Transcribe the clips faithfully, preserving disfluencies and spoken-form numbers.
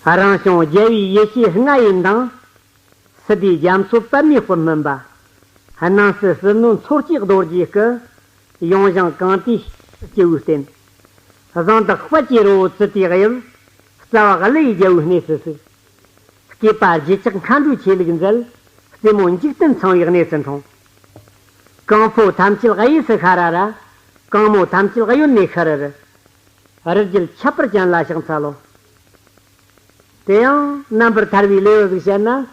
རང་བྱུང་རྒྱལ་བའི་ཡེ་ཤེས་ལྔ་ཡི་མདངས། སི་ཏཱའི་རྒྱ་མཚོ་པདྨའི་སྤུ་སྨིན་པ། སྣང་སྲིད་ཟིལ་གནོན་མཚོ་སྐྱེས་རྡོ་རྗེའི་སྐུ། ཡོངས་བཞེངས་གང་དུས་སྤྱི་བོའི་རྟེན། གཟེངས་བསྟོད་དཔལ་གྱི་རི་བོ་ཙི་ཏའི་དབྱིབས། རྩ་བ་ཀླུ་ཡི་རྒྱལ་པོའི་གནས་སུ་གཟིགས། སྐེད་པ་བརྗིད་ཆགས་མཁའ་འགྲོའི་ཆས་ལུགས་མཛད། རྩེ་མོ་འཇིག་རྟེན་ཚང་བའི་གནས་སུ་འཁྲུངས། གང་ཕོ་ཐམས་ཅད་གཡས་སུ་ཤ་ར་ར། གང་མོ་ཐམས་ཅད་གཡོན་ནས་ཤི་ར་རི། རི་རྒྱལ་ཁྱད་པར་ཅན་ལ་ཕྱག་འཚལ་ལོ། དེ་ཡང་རྣམ་པར་ཐར་བའི་ལེའུ་ཟིག་བཤད་ན།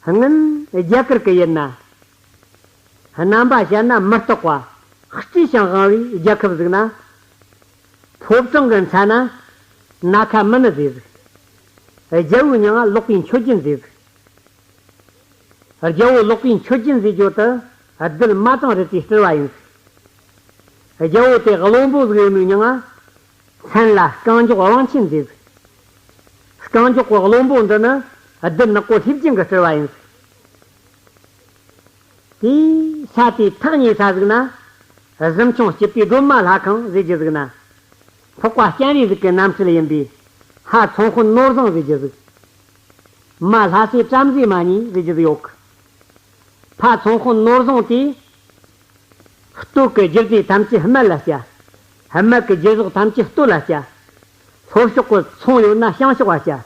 སྔོན་རྒྱ་གར་གྱི་ཡུལ་ན། རྣམ་པ་བཤད་ན་མི་རྟག་པ། སྤྲོས་ཤིང་དབང་བའི་རྒྱལ་ཁབ་ཟིག་ན། ཕོ་བྲང་གི་མཚན་ན། ནཱ་ཁ་མུ་ནི་ཟེར་ཟིག་རྒྱལ་པོའི་མྱིང་ང་ལོག་པའི་མཆོད་སྦྱིན་ཟེར་ཟིག་རྒྱལ་པོ་ལོག་པའི་མཆོད་སྦྱིན་ཟེར་རྒྱུ་དེ་རྡུལ་མ་དང་རི་དེའི་སྤྲུལ་བ་ཡིན། རྒྱལ་པོ་དེ་བློན་པོ་ཟིག་ཡོད་ནོའི་མྱིང་ང་། མཚན་ལ་རྐང་མགྱོགས་དབང་ཆེན་ཟེར། རྐང་མགྱོགས་པའི་བློན་པོ་འདི་ནི་རྡུལ་ནག་པོ་ལྷས་བྱིན་གྱི་སྤྲུལ་བ་ཡིན། དེའི་ས་དེའི་ཐག་ཉེ་ས་ཟིག་ན། གཟིམ་ཆུང་སྐྱིད་པའི་སྒྲོལ་མ་ལྷ་ཁང་ཟེར་རྒྱུ་ཟིག་ན། འཕགས་པ་སྤྱན་རས་གཟིགས་ཀྱི་རྣམ་སྲས་ཡིན་པའི་ལྷ་ཚོང་དཔོན་ནོར་བཟང་ཟེར་རྒྱུ་ཟིག་མ་ལྷ་སྲས་བྲམ་ཟེ་མ་གཉིས་ཟེར་རྒྱུ་ཟིག་ཡོད་གི། ཕ་ཚོང་དཔོན་ནོར་བཟང་དེས། སྟོད་ཀྱི་རྒྱུ་རྫས་ཐམས་ཅད་སྨད་ལ་སྐྱེལ། སྨད་ཀྱི་རྒྱུ་ཟོག་ཐམས་ཅད་སྟོད་ལ་སྐྱེལ། ལྷོ་ཕྱོགས་ཀྱི་ཚོང་ཡོད་ན་བྱང་ཕྱོགས་ལ་སྐྱེལ།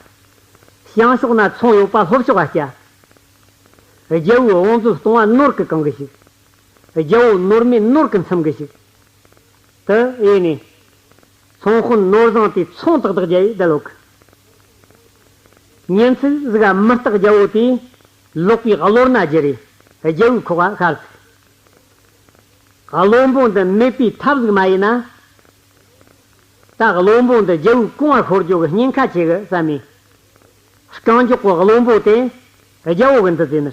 བྱང་ཕྱོགས་ན་ཚོང་ཡོད་པ་ལྷོ་ཕྱོགས་ལ་སྐྱེལ། རྒྱལ་པོའི་བང་མཛོད་སྟོང་བ་ནོར་གྱིས་གང་གི་ཞིག་རྒྱལ་པོ་ནོར་མེད་ནོར་གྱིས་མཚིམ་གི་ཞིག་དེ་ཡིན་ནས། ཚོང་དཔོན་ནོར་བཟང་དེ་ཚོང་ཏག་ཏག་རྒྱག་ཡི་བསྡད་ཡོད་གི། ཉིན་ཅིག་ཟིག་ག་མི་རྟག་རྒྱལ་པོ་དེས་ལོག་པའི་གློ་ན་བསྒྱུར་རེ་རྒྱལ་པོའི་ཁོག་ག་ཤར་ཟིག་བློན་པོ་འདི་མེད་པའི་ཐབས་ཟིག་མ་ཡིན་ན། ད་བློན་པོ་འདི་རྒྱལ་པོའི་གོང་བ་ཤོར་རྒྱུ་གི་ཉེན་ཁ་ཆེ་གི་བསམ་མེ། རྐང་མགྱོགས་པའི་བློན་པོ་དེ་རྒྱལ་པོ་གི་འདི་ཟེར་ནི།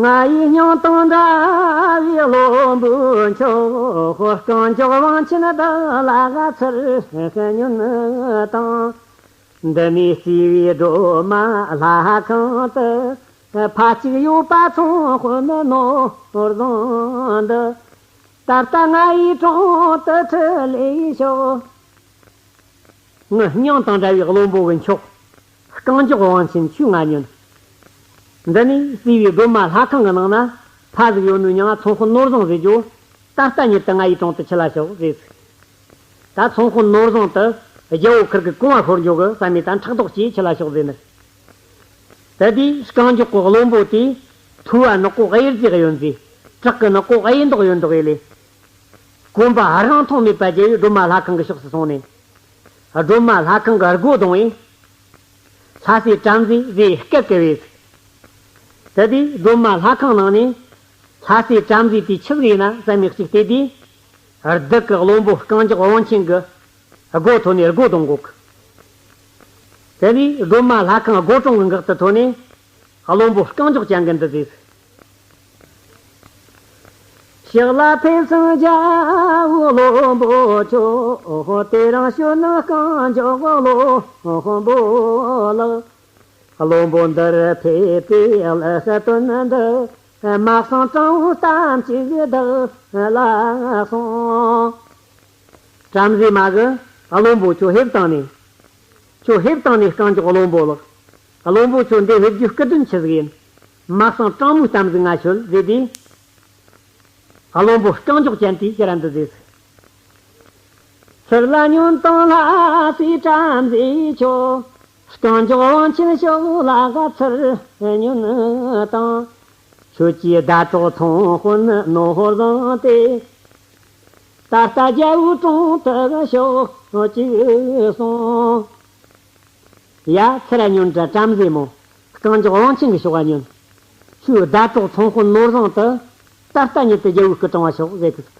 ང་ཡི་སྙིང་དང་འདྲ་བའི་བློན་པོ་མཆོག་རྐང་མགྱོགས་དབང་ཆེན་བདག་ལ་ཚུར་ཉོན་དང་། འདི་ནས་བརྩིས་པའི་སྒྲོལ་མ་ལྷ་ཁང་དུ། ཕ་གཅིག་ཡོད་པ་ཚོང་དཔོན་ནོར་བཟང་འདི། ད་ལྟ་ང་ཡི་དྲུང་དུ་ཁྲིད་ལས་ཤོག་ངའི་སྙིང་དང་འདྲ་བའི་བློན་པོ་གི་མཆོག་རྐང་མགྱོགས་དབང་ཆེན་ཁྱོས་ང་ཉོན། འདི་ནས་བརྩིས་པའི་སྒྲོལ་མ་ལྷ་ཁང་གི་ནང་ན་ཕ་ཟིག་ཡོད་ནོའི་མྱིང་ང་ཚོང་དཔོན་ནོར་བཟང་ཟེར་རྒྱུ། ད་ལྟ་ཉིད་དུ་ང་ཡི་དྲུང་དུ་ཁྲིད་ལ་ཤོག་ཟེར། ད་ཚོང་དཔོན་ནོར་བཟང་དེ་རྒྱལ་པོ་ཁིར་གི་གོང་བ་ཤོར་འགྱོ་གི་བསམ་མེ་ད་ཕྲག་དོག་གིས་ཁྲིད་ལ་ཤོག་ཟེར་ནི། དེ་དུས་རྐང་མགྱོགས་ཀྱི་བློན་པོ་དེས་ཐུ་བ་ནག་པོ་གཡུ་རྫས་གཡོན་ཟིག་བྲག་གི་ནག་པོ་གཡུ་མདོག་གཡོན་མདོག་ཡེ་ལས། གོམ་པ་རང་མཐོང་མེད་པ་བརྒྱབ་པས་སྒྲོལ་མ་ལྷ་ཁང་གི་ཕྱོགས་སུ་སོང་ནས། སྒྲོལ་མ་ལྷ་ཁང་གི་སྒོ་བརྡུངས་པས། ལྷ་སྲས་བྲམ་ཟེ་ཟེར་སྐད་བསྐུལ་བས། དེ་དུས་སྒྲོལ་མ་ལྷ་ཁང་ནང་ནས། ལྷ་སྲས་བྲམ་ཟེ་དེ་ཆི་ཟིག་ཡིན་ན་བསམ་མེ་གཅིག་བལྟས་དུས། བདུད་ཀྱི་བློན་པོ་རྐང་མགྱོགས་དབང་ཆེན་གྱི་སྒོ་ཐོན་ནས་སྒོ་བརྡུངས་གོ་གི། དེ་ནས་སྒྲོལ་མ་ལྷ་ཁང་སྒོ་གྲོང་གི་འགག་ཏུ་ཐོན་ནས། བློན་པོ་རྐང་མགྱོགས་ཅན་གྱི་འདི་ཟེར། ཕྱག་ལ་ཕེབས་སོང་རྒྱལ་པོ་བློན་པོ་མཆོག་དེ་རིང་ཞུ་ནི་རྐང་མགྱོགས་བློན་པོ་ལགས། བློན་པོ་འདིར་ཕེབས་པའི་ལས་དོན་འདི། མ་གསང་དྲང་པོའི་གཏམ་གཅིག་བདག་ལ་གསུངས། བྲམ་ཟེ་མ་གིས་བློན་པོ་ཁྱོད་ཕེབས་བཏང་ནས། ཁྱོད་ཕེབས་བཏང་ནས་རྐང་མགྱོགས་བློན་པོ་ལགས། བློན་པོ་ཁྱོད་འདི་ཕེབས་རྒྱུའི་སྐུ་དོན་ཆི་ཟིག་ཡིན། མ་གསང་དྲང་མོའི་གཏམ་ཟིག་ང་ཤོད་ཟེར་དུས། བློན་པོ་རྐང་མགྱོགས་ཅན་དེས་ཕྱིར་ར་འདི་ཟེར། ཚུར་ལ་ཉོན་དང་ལྷ་སྲས་བྲམ་ཟེ་མཆོག་རྐང་མགྱོགས་དབང་ཆེན་ཤོག་ལ་ག་ཚུར་ཉོན་དང་། ཁྱོད་ཀྱི་ཟླ་གྲོགས་ཚོང་དཔོན་ནོར་བཟང་དེ། ད་ལྟ་རྒྱལ་པོའི་དྲུང་དུ་ཤོག་ཅིག་གསུངས། ཡ་ཚུར་ར་ཉོན་དྲ་བྲམ་ཟེ་མོ། རྐང་མགྱོགས་དབང་ཆེན་གྱི་ཤོག་ག་ཉོན། ཁྱོའི་ཟླ་གྲོགས་ཚོང་དཔོན་ནོར་བཟང་དེ། ད་ལྟ་ཉིད་དུ་རྒྱལ་པོའི་སྐུ་དྲུང་བ་ཤོག་ཟེར་གི་ཟིག་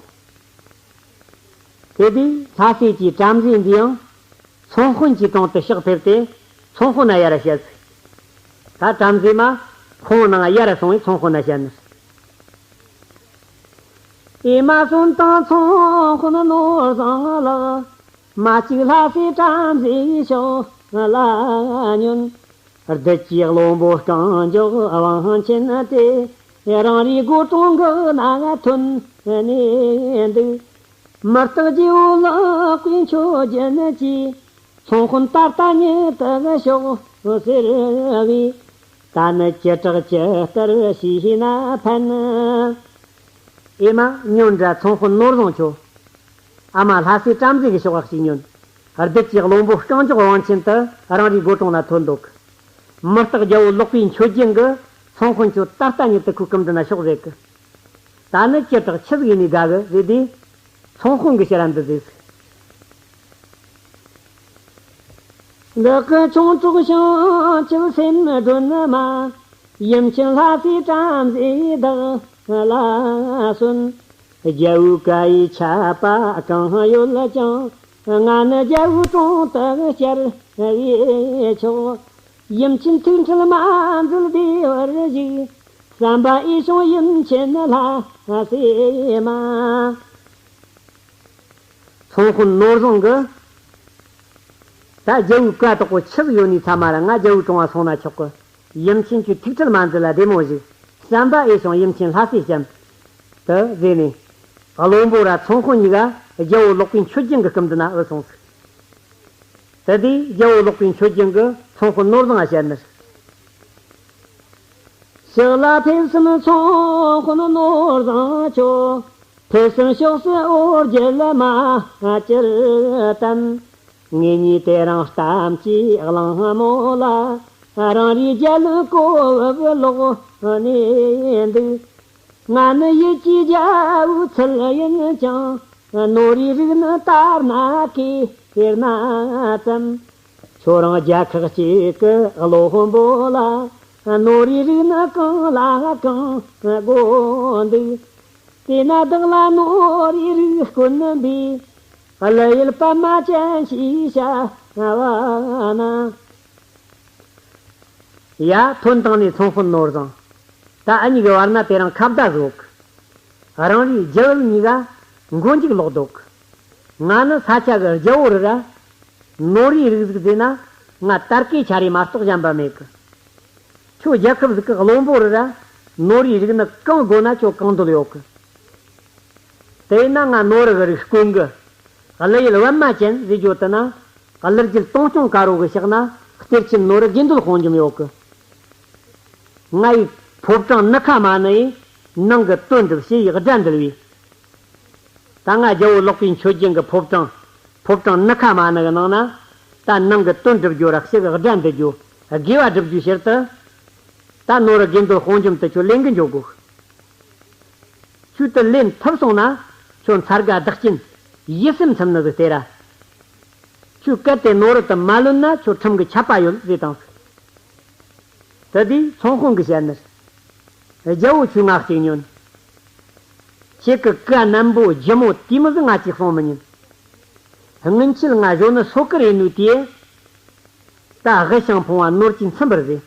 དེ་དུས་ལྷ་སྲས་ཀྱིས་བྲམ་ཟེ་འདི་ཡང་ཚོང་དཔོན་གྱི་དྲུང་དུ་ཕྱག་ཕེབས་ཏེ་ཚོང་དཔོན་ན་ཡར་བཤད་ཟིག་ད་བྲམ་ཟེ་མ་ཁོང་ནང་ཡར་སོང་བས་ཚོང་དཔོན་ན་བཤད་ནི། ཨེ་མ་བསོད་དང་ཚོང་དཔོན་ནོར་བཟང་ལགས། མ་གཅིག་ལྷ་སྲས་བྲམ་ཟེ་ཤོག་ལ་ཉོན། བདུད་ཀྱི་བློན་པོ་རྐང་མགྱོགས་དབང་ཆེན་དེ། རང་རེའི་སྒོ་དྲུང་གི་ནང་ཐོན་ནས་འདུག་མི་རྟག་རྒྱལ་པོ་ལགས་ཀྱིས་མཆོད་སྦྱིན་གྱིས། ཚོང་དཔོན་ད་ལྟ་ཉིད་དུ་ཤོག་ཟེར་བས། ད་ནི་ཅི་དྲག་ཅི་ལྟར་ཤེས་ན་ཕན། ཨེ་མ་ཉོན་དྲ། ཚོང་དཔོན་ནོར་བཟང་ཁྱོད། ཨ་མ་ལྷ་སྲས་བྲམ་ཟེ་གི་ཤོག་ཁ་ཞིག་ཉོན། བདུད་ཀྱི་བློན་པོ་རྐང་མགྱོགས་དབང་ཆེན་དུ་རང་རེའི་སྒོ་དྲུང་ན་ཐོན་འདུག། མི་རྟག་རྒྱལ་པོ་ལོག་པའི་མཆོད་སྦྱིན་གྱིས་ཚོང་དཔོན་ཁྱོད་ད་ལྟ་ཉིད་དུ་ཁོའི་སྐུ་མདུན་ན་ཤོག་ཟེར་གི། ད་ནི་ཅི་དྲག་ཆི་ཟིག་ཡིན་ནས་དགའ་གི་ཟེར་དུས། ཚོང་དཔོན་གྱིས་ཕྱིར་ར་འདི་ཟེར། འདི་སྐད་ཆུང་གྲོགས་བྱང་ཆུབ་སེམས་སྒྲོན་མ། ཡུམ་ཆེན་ལྷ་སྲས་བྲམ་ཟེ་བདག་ལ་གསོན། རྒྱལ་པོའི་བཀའ་ཡི་ཆད་པ་གང་ཡོད་ཀྱང་། ང་ནི་རྒྱལ་པོའི་དྲུང་དུ་བཅར་བས་ཆོག། ཡུམ་ཆེན་ཐུགས་ཁྲལ་མ་མཛད་བདེ་བར་བཞུགས། བསམ་པ་ཨེ་བྱུང་ཡུམ་ཆེན་ལྷ་སྲས་མ། ཚོང་དཔོན་ནོར་བཟང་གིས། ད་རྒྱལ་པོའི་བཀའ་དོག་པོ་ཆི་ཟིག་ཡོད་ནི་ཚ་མ་ར། ང་རྒྱལ་པོའི་དྲུང་བ་སོང་ན་ཆོག་གི། ཡུམ་ཆེན་གྱི་ཐུགས་ཁྲལ་མ་མཛད་ལ་བདེ་མོ་བཞུགས། བསམ་པ་ཨེ་བྱུང་ཡུམ་ཆེན་ལྷ་སྲས་ཤམ་དུ་བཟོས་ནས། བློན་པོ་ར་ཚོང་དཔོན་གཉིས་ཀ་རྒྱལ་པོ་ལོག་པའི་མཆོད་སྦྱིན་གྱི་སྐུ་མདུན་ན་བུད་སོང་ཟིག། དེ་དུས་རྒྱལ་པོ་ལོག་པའི་མཆོད་སྦྱིན་གྱིས་ཚོང་དཔོན་ནོར་བཟང་ང་བཤད་ནི། ཕྱག་ལ་ཕེབས་སམ་ཚོང་དཔོན་ནོར་བཟང་ཁྱོད། ཕེབས་སམ་ཕྱོགས་སུ་འོ་བརྒྱལ་མ་གྱུར་ཏམ། ངེད་གཉིས་དེ་རིང་གཏམ་གྱི་གླེང་མོལ་ལ། རང་རེའི་རྒྱལ་བློན་གོ་བབ་ལོག་ནས་འདུག། ང་ནི་ཡུལ་གྱི་རྒྱལ་པོའི་ཚུལ་ཡིན་ཀྱང་། ནོར་བུའི་རིགས་ནི་དར་ན་ཀེ་ཟེར་ན་ཙམ། ཁྱོད་རང་རྒྱལ་ཁག་ཅིག་གི་བློན་པོ་ལ། ནོར་བུའི་རིགས་ནི་གང་ལ་གང་དགོས་འདུག། དེས་ན་བདག་ལ་ནོར་བུའི་རིགས་དཀོན་པས། གླུ་ཡུལ་པད་མ་ཅན་ཞེས་བྱ་བ་ན། ཡ། ཐོན་དང་ནས་ཚོང་དཔོན་ནོར་བཟང་། ད་ཨ་གཉིས་ཀྱི་བར་ན་དེ་རིང་ཁ་བརྡ་བཟོ་གི། རང་རེའི་རྒྱལ་པོ་གཉིས་ཀ་མགོ་མཇུག་ལོག་འདུག། ང་ནི་ས་ཆ་གི་རྒྱལ་པོ་རེད་ར། ནོར་བུའི་རིགས་ཟིག་ཟེར་ན་ང་དར་གོས་ཆ་རེ་མ་གཏོགས་གཞན་པ་མེད་གི། ཁྱོད་རྒྱལ་ཁབ་ཟིག་གི་བློན་པོ་རེད་ར། ནོར་བུའི་རིགས་ནི་གང་དགོས་ན་ཁྱོད་གང་འདོད་ཡོད་གི། དེས་ན་ང་ནོར་བུ་གི་རིགས་དཀོན་གི། གླུ་ཡུལ་པད་མ་ཅན་ཟེར་རྒྱུ་དེ་ན། གླུ་རྒྱུད་སྟོང་སྐྱོང་དཀར་པོ་གི་ཕྱག་ན་གཏེར་ཆེན་ནོར་བུ་དགེ་འདུན་དཔུང་འཇོམས་ཡོད་གི། ང་ཡི་ཕོ་བྲང་ནི་ཁ་མ་ནི་ཡི་ནང་གི་དོན་འགྲུབ་ཞེས་ཡི་སྒྲ་འདུལ་བས། ད་ང་རྒྱལ་པོ་ལོག་པའི་མཆོད་སྦྱིན་གྱི་ཕོ་བྲང་། ཕོ་བྲང་ནི་ཁ་མ་ནི་གི་ནང་ན། ད་ནང་གི་དོན་འགྲུབ་རྒྱུ་ར་ཞིག་སྒྲ་འདི་རྒྱུ། དགེ་བ་སྒྲུབ་རྒྱུའི་ཕྱིར་དུ། ད་ནོར་བུ་དགེ་འདུན་དཔུང་འཇོམས་དེ་ཁྱོད་ལེན་གི་འཇུག་དགོས། ཁྱོད་དེ་ལེན་ཐུབ་སོང་ན། ཁྱོད་མཚར་དགའ་བདག་རྐྱེན། ཡིད་སེམས་ཚིམ་ནི་ཟིག་སྟེར་ར། ཁྱོད་གལ་ཏེ་ནོར་བུ་དེ་མ་ལོན་ན་ཁྱོད་ཁྲིམས་ཀྱི་ཆད་པ་ཡོད་ཟེར་དང་ཟིག། དེ་དུས་ཚོང་དཔོན་གྱིས་བཤད་ནི། རྒྱལ་པོ་ཁྱོས་ང་གཅིག་ཉོན། ཁྱེད་ཀྱི་བཀའ་ནན་པོ་ལྗིད་མོ་དེ་མོ་ཟིག་ང་གཅིག་གསུང་མི་ཉན། སྔོན་ཆད་ང་གཞོན་ནུ་སོ་དཀར་ཡིན་ནོ་དུས། ད་དབུལ་ཞིང་ཕོངས་པ་ནོར་གྱིས་ཚིམ་པར་ཟེར།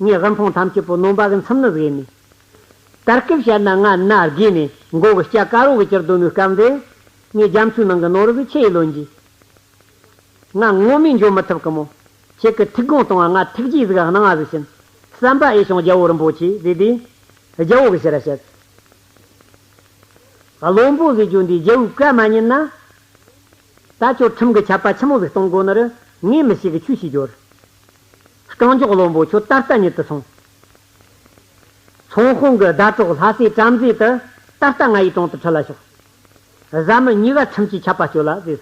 ངས་དབུལ་ཕོངས་ཐམས་ཅད་པོ་ནོམ་པ་གིས་ཚིམ་ནི་ཟིག་ཡིན་ནི། ད་སྐབས་བཤད་ན་ང་ན་རྒས་ནས་མགོ་གི་སྐྲ་དཀར་པོ་གིས་བཅིར་སྡོད་ནོའི་སྐབས་འདི། ངས་རྒྱ་མཚོའི་ནང་གི་ནོར་བུ་ཆི་ཡིས་ལོན་རྒྱུས། ང་ངོ་མས་འཇོམས་མི་ཐུབ་གི་མོ། ཁྱེད་ཀྱི་ཐུགས་དགོངས་གཏོང་བ་ང་ཐུགས་རྗེ་ཟིག་གནང་བ་ཟིག་བྱིན། བསམ་པ་ཨེ་བྱུང་རྒྱལ་པོ་རིན་པོ་ཆེ་ཟེར་དུས། རྒྱལ་པོ་གིས་ཕྱིར་ར་བཤད། བློན་པོ་ཟེར་རྒྱུ་འདིས་རྒྱལ་པོའི་བཀའ་མ་ཉན་ན། ད་ཁྱོད་ཁྲིམས་ཀྱི་ཆད་པ་ཆི་མོ་ཟིག་གཏོང་དགོས་ནི་རེད། ངས་མི་ཤེས་གི། ཁྱོས་ཤེས་རྒྱུ་རེད། རྐང་མགྱོགས་བློན་པོ་ཁྱོད་ད་ལྟ་ཉིད་དུ་སོང་། ཚོང་དཔོན་གྱི་ཟླ་གྲོགས་ལྷ་སྲས་བྲམ་ཟེ་དེ་ད་ལྟ་ང་ཡི་དྲུང་དུ་ཁྲིད་ལ་ཤོག། བཟའ་མི་གཉིས་ཀ་ཁྲིམས་ཀྱི་ཆད་པ་གཅོད་ལ་ཟེར།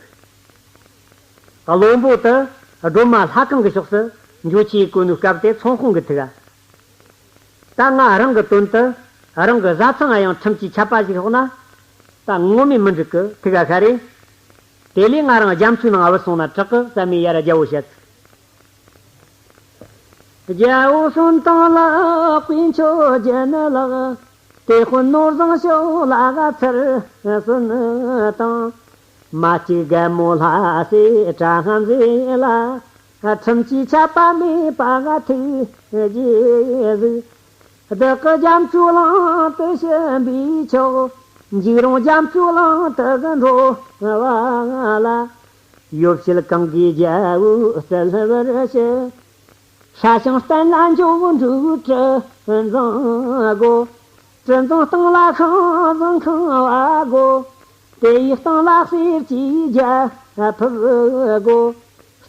བློན་པོ་དེ་སྒྲོལ་མ་ལྷ་ཁང་གི་ཕྱོགས་སུ་འགྱོ་ཆེས་བསྐོས་ནོའི་སྐབས་དེ་ཚོང་དཔོན་གྱིས་ཐུག་ག། ད་ང་རང་གི་དོན་དུ་རང་གི་བཟའ་ཚང་ང་ཡང་ཁྲིམས་ཀྱི་ཆད་པ་ཞིག་ཕོག་ན། ད་ངོ་མས་མི་འགྲིག་གི། ཐུག་ག་ཤ་རེ། དེ་ལས་ང་རང་རྒྱ་མཚོའི་ནང་བུད་སོང་ན་དྲག་གི་བསམ་མེ་ཡར་རྒྱལ་པོ་བཤད། རྒྱལ་པོ་གསོན་དང་ལག་པའི་མཆོད་སྦྱིན་ལགས། དེད་དཔོན་ནོར་བཟང་ཤོག་ལ་ཚུར་གསོན་དང་། མ་གཅིག་རྒན་མོ་ལྷ་སྲས་བྲམ་ཟེ་ལ། ཁྲིམས་ཀྱི་ཆད་པ་མེད་པ་ཐུགས་རྗེས་གཟིགས། བདག་གི་རྒྱ་མཚོའི་གླིང་དུ་ཕྱིན་པས་ཆོག། འཇིགས་རུང་རྒྱ་མཚོའི་གླིང་དུ་འགྲོ་བ་ལ། ཡོ་བྱད་གང་གིས་རྒྱལ་པོ་གསལ་བར་བྱེད། སྲ་ཞིང་བརྟན་ལ་འགྱོ་འགྲོའི་གྲུ་གཟིངས་དགོས། གྲུ་གཟིངས་སྟེང་ལ་ཤིང་གཟིངས་ཁང་བ་དགོས། དེ་ཡི་སྟེང་ལ་གསེར་གྱི་རྒྱ་ཕིབས་དགོས།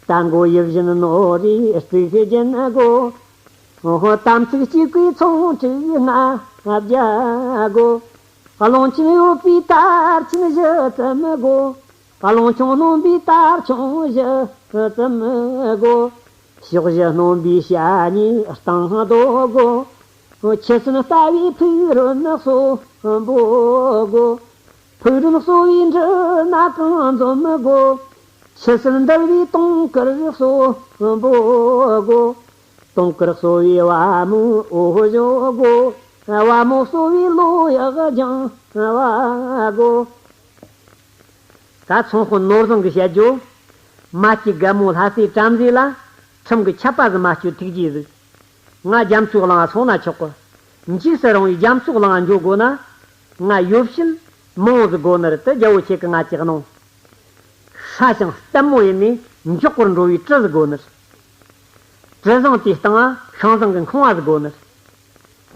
རྟ་མགོ་ཡིད་བཞིན་ནོར་བུའི་གཙུག་རྒྱན་དགོས། དམ་ཚིག་གཅིག་པའི་ཚོང་ཁྲིག་ལྔ་བརྒྱ་དགོས། རླུང་ཆེན་གཡོ་བའི་དར་ཆེན་བཞི་ཙམ་དགོས། རླུང་ཆུང་སྣོན་པའི་དར་ཆུང་བཞི་ཙམ་དགོས། ཕྱོགས་བཞི་སྣོན་པའི་ཞྭ་གཉིས་སྟེང་རྡོ་དགོས། ཆུ་སྲིན་ལྟ་བུའི་ཕུག་རོན་གསོན་པོ་དགོས། ཕུག་རོན་གསོ་བའི་འབྲུ་སྣ་གང་འཛོམས་དགོས། ཆུ་སྲིན་འདུལ་བའི་དུང་དཀར་གསོན་པོ་དགོས། དུང་དཀར་གསོ་བའི་བ་མོའི་འོ་ཞོ་དགོས། བ་མོ་གསོ་བའི་ལོ་གཡག་ལྗང་བ་དགོས། ད་ཚོང་དཔོན་ནོར་བཟང་གིས་བཤད་རྒྱུ། མ་སྐྱེས་རྒན་མོ་ལྷ་སྲས་བྲམ་ཟེ་ལ། ཁྲིམས་ཀྱི་ཆད་པ་ཟིག་མ་གཅོད་ཐུགས་རྗེས་གཟིགས། ང་རྒྱ་མཚོའི་གླིང་ང་སོང་ན་ཆོག་གི། འཇིགས་སུ་རུང་བའི་རྒྱ་མཚོའི་གླིང་ང་འགྱོ་དགོས་ན། ང་ཡོ་བྱད་མང་བོ་ཟིག་དགོས་ནི་རེད་དེ། རྒྱལ་བོ་ཁྱེད་ཀྱིས་ང་ཅིག་གནང་། ཧྲ་ཞིང་ལྟད་མོ་ཡིན་ནས་མགྱོགས་པར་འགྲོ་བའི་གྲུ་ཟིག་དགོས་ནི་རེད། གྲུ་བཟང་དེའི་སྟེང་ང་ཤིང་བཟང་གི་ཁང་བ་ཟིག་དགོས་ནི་རེད།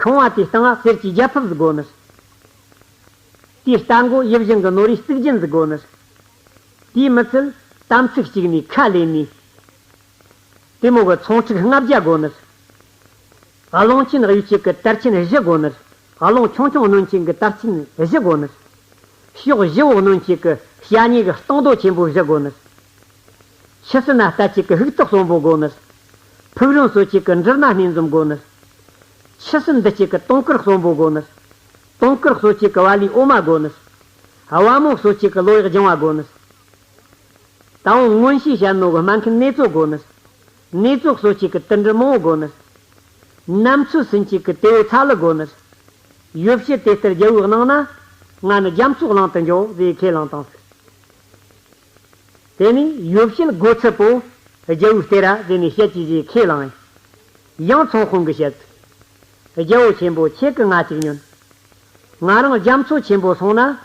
ཁང་བ་དེའི་སྟེང་ང་གསེར་གྱི་རྒྱ་ཕིབས་ཟིག་དགོས་ནི་རེད། དེའི་རྟ་མགོ་ཡིད་བཞིན་གྱི་ནོར་བུའི་གཙུག་རྒྱན་ཟིག་དགོས་ནི་རེད། དེའི་མི་ཚད་དམ་ཚིག་གཅིག་ནས་ཁ་ལེན་ནས། དེ་མོ་གི་ཚོང་ཁྲིག་ལྔ་བརྒྱ་དགོས་ནི་རེད། རླུང་ཆེན་གཡོ་བྱེད་ཀྱི་དར་ཆེན་བཞི་དགོས་ནི་རེད། རླུང་ཆུང་ཆུང་སྣོན་བྱེད་ཀྱི་དར་ཆེན་བཞི་དགོས་ནི་རེད། ཕྱོགས་བཞི་བོ་སྣོན་བྱེད་ཀྱི་ཞྭ་གཉིས་ཀྱི་སྟེང་རྡོ་ཆེན་པོ་བཞི་དགོས་ནི་རེད། ཆུ་སྲིན་ན་ལྟ་བྱེད་ཀྱི་ཧུག་ཐག་གསོན་པོ་དགོས་ནི་རེད། ཕུག་རོན་གསོ་བྱེད་ཀྱི་འབྲུ་སྣ་སྣེ་འཛོམས་དགོས་ནི་རེད། ཆུ་སྲིན་འདུལ་བྱེད་ཀྱི་དུང་དཀར་གསོན་པོ་དགོས་ནི་རེད། དུང་དཀར་གསོ་བྱེད་ཀྱི་བ་ལུའི་འོ་མ་དགོས་ནི་རེད། བ་མོ་གསོ་བྱེད་ཀྱི་ལོ་གཡག་ལྗང་བ་དགོས་ནི་རེད། ད་འོང་མངོན་ཤེས་བྱ་ནོ་གི་སྨན་མཁན་ནེ་ཙོ་དགོས་ནི་རེད། ནེ་ཙོ་གསོ་བྱེད་ཀྱི་དུད་འགྲོ་མང་བོ་དགོས་ནི་རེད། ནམ་ཚོད་ཟིན་བྱེད་ཀྱི་དེ་བོ་ཚ་ལུ་དགོས་ནི་རེད། ཡོ་བྱད་དེ་ལྟར་རྒྱལ་བོས་གནང་ན། ང་ནི་རྒྱ་མཚོའི་གླིང་དུ་འགྱོ་ཟེར་ཁས་བླངས་བཏང་ཟིག། དེ་ནས་ཡོ་བྱད་དགོས་ཚད་པོ་རྒྱལ་བོས་སྟེར་ར་ཟེར་ནས་བཤད་ཀྱིས་ཞེས་ཁས་བླངས། ཡང་ཚོང་དཔོན་གྱིས་བཤད་ཟིག། རྒྱལ་བོ་ཆེན་པོ་ཁྱེད་ཀྱིས་ང་ཅིག་ཉོན། ང་རང་རྒྱ་མཚོ་ཆེན་པོ་སོང་ན།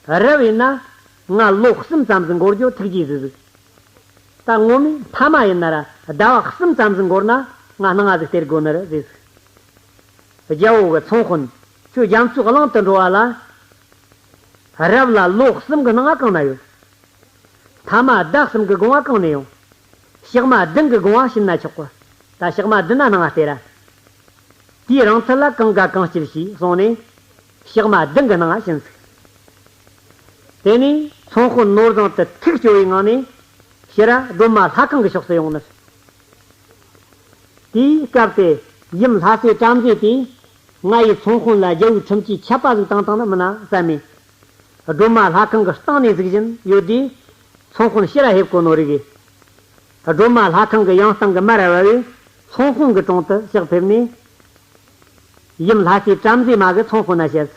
རབ་ཡིན་ན་ང་ལོ་གསུམ་ཙམ་ཟིག་འགོར་རྒྱུ་ཐུགས་རྗེས་གཟིགས་ཟིག། ད་ངོ་མས་ཕ་མ་ཡིན་ན་ར་ཟླ་བ་གསུམ་ཙམ་ཟིག་འགོར་ན་ང་སྣང་བ་ཟིག་སྟེར་དགོས་ནི་རེད་ཟེར་ཟིག། རྒྱལ་བོ་གི་ཚོང་དཔོན། ཁྱོད་རྒྱ་མཚོའི་གླིང་དུ་འགྲོ་བ་ལ། རབ་ལ་ལོ་གསུམ་གི་སྣང་བ་གང་ན་ཡོད། ཐ་མ་ཟླ་གསུམ་གི་དགོངས་པ་གང་ནས་ཡོང་། ཞག་མ་བདུན་གི་དགོངས་པ་བྱིན་ན་ཆོག་གི། ད་ཞག་མ་བདུན་ན་སྣང་བ་སྟེར་ར། དེའི་རིང་ཚད་ལ་གང་དགའ་གང་སྐྱིད་བྱོས་གསུངས་ནས། ཞག་མ་བདུན་གི་སྣང་བ་བྱིན་ཟིག། དེ་ནས་ཚོང་དཔོན་ནོར་བཟང་དེ་ཐུགས་སྐྱོ་བའི་ངང་ནས་ཕྱིར་ར་སྒྲོལ་མ་ལྷ་ཁང་གི་ཕྱོགས་སུ་ཡོང་ནི། དེའི་སྐབས་དེ་ཡུམ་ལྷ་སྲས་བྲམ་ཟེ་དེས་ང་ཡི་ཚོང་དཔོན་ལ་རྒྱལ་བོའི་ཁྲིམས་ཀྱི་ཆད་པ་ཟིག་བཏང་བཏང་ནི་མིན་ན་བསམ་མེད། སྒྲོལ་མ་ལྷ་ཁང་གི་སྟེང་ནས་གཟིགས་བཞིན་ཡོད་དུས། ཚོང་དཔོན་ཕྱིར་ར་ཕེབས་གོ་ནོ་རིག་གི། སྒྲོལ་མ་ལྷ་ཁང་གི་ཡང་སྟེང་གི་མར་བབས་པས་ཚོང་དཔོན་གྱི་དྲུང་དུ་ཕྱག་ཕེབས་ནས། ཡུམ་ལྷ་སྲས་བྲམ་ཟེ་མ་གིས་ཚོང་དཔོན་ན་བཤད།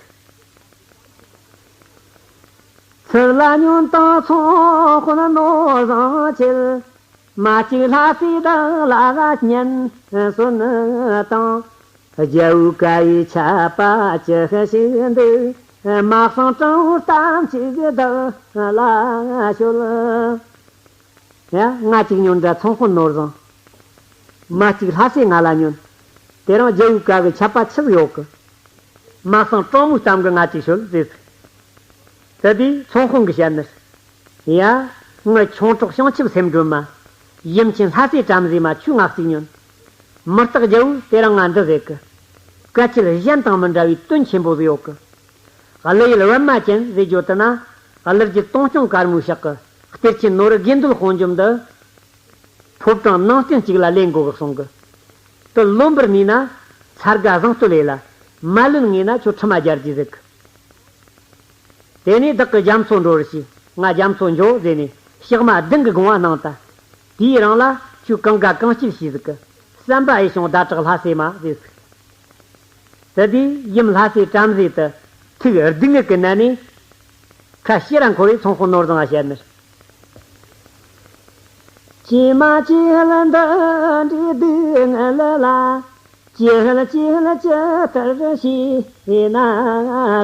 ཚུར་ལ་ཉོན་དང་ཚོང་དཔོན་ནོར་བཟང་ཁྱེད། མ་གཅིག་ལྷ་སྲས་བདག་ལ་སྙན་གསོན་དང་། རྒྱལ་བོའི་བཀའ་ཡི་ཆད་པ་ཅི་ཞིག་འདུག། མ་གསང་དྲང་བོའི་གཏམ་གཅིག་བདག་ལ་ཤོད། ཡ། ང་གཅིག་ཉོན་དྲ་ཚོང་དཔོན་ནོར་བཟང་། མ་གཅིག་ལྷ་སྲས་ང་ལ་ཉོན། དེ་རིང་རྒྱལ་བོའི་བཀའ་གི་ཆད་པ་ཆི་ཟིག་ཡོད་གི། མ་གསང་དྲང་བོའི་གཏམ་གི་ང་གཅིག་ཤོད་ཟེར། དེ་དུས་ཚོང་དཔོན་གྱིས་བཤད་ནི། ཡ། ངའི་ཁྱུང་གྲོགས་བྱང་ཆུབ་སེམས་སྒྲོལ་མ། ཡུམ་ཆེན་ལྷ་སྲས་བྲམ་ཟེ་མ་ཁྱོད་ང་གཅིག་ཉོན། མི་རྟག་རྒྱལ་བོས་དེ་རིང་ང་འདི་ཟེར་གི། བཀའ་ཆད་གཞན་དང་མི་འདྲ་བའི་དོན་ཆེན་པོ་ཟིག་ཡོད་གི། གླུ་ཡུལ་པད་མ་ཅན་ཟེར་རྒྱུ་དེ་ན། གླུ་རྒྱུད་སྟོང་རྐྱང་དཀར་མོའི་ཕྱག་གི་གཏེར་ཆེན་ནོར་དགེ་འདུན་དཔུང་འཇོམས་འདི། ཕོ་བྲང་ནང་རྟེན་གཅིག་ལ་ལེན་དགོས་གི་གསུང་གི། དེ་ལོན་པར་ནུས་ན་ཚར་ག་བཟང་བསྟོད་ལས་ལ། མ་ལོན་ངེས་ན་ཁྱོད་ཁྲིམས་མ་རྒྱལ་གྱིས་ཟེར་གི། དེ་ནས་བདག་གི་རྒྱ་མཚོ་འགྲོ་རུ་ཞུས། ང་རྒྱ་མཚོ་འགྱོ་ཟེར་ནས་ཞག་མ་བདུན་གྱི་དགོངས་པ་གནང་ད། དེའི་རིང་ལ་ཁྱོད་གང་དགའ་གང་སྐྱིད་བྱོས་ཟིག་གི། བསམ་པ་ཡིད་བྱུང་ཟླ་གྲགས་ལྷ་སྲས་མ་ཟེར་ཟིག། དེ་དུས་ཡུམ་ལྷ་སྲས་བྲམ་ཟེ་དེ་ཐུགས་སྡུག་བསྔལ་གྱི་ནད་ནས་ཁ་ཕྱིར་ར་འཁོར་བའི་ཚོང་དཔོན་ནོར་བཟང་ང་བཤད་ནི། ཀྱེ་མ་ཀྱེ་ལ་འདི་འདྲའི་སྡུག་བསྔལ་ལ། ཀྱེ་ལ་ཀྱེ་ལ་ཇི་ལྟར་ཤེས་ན་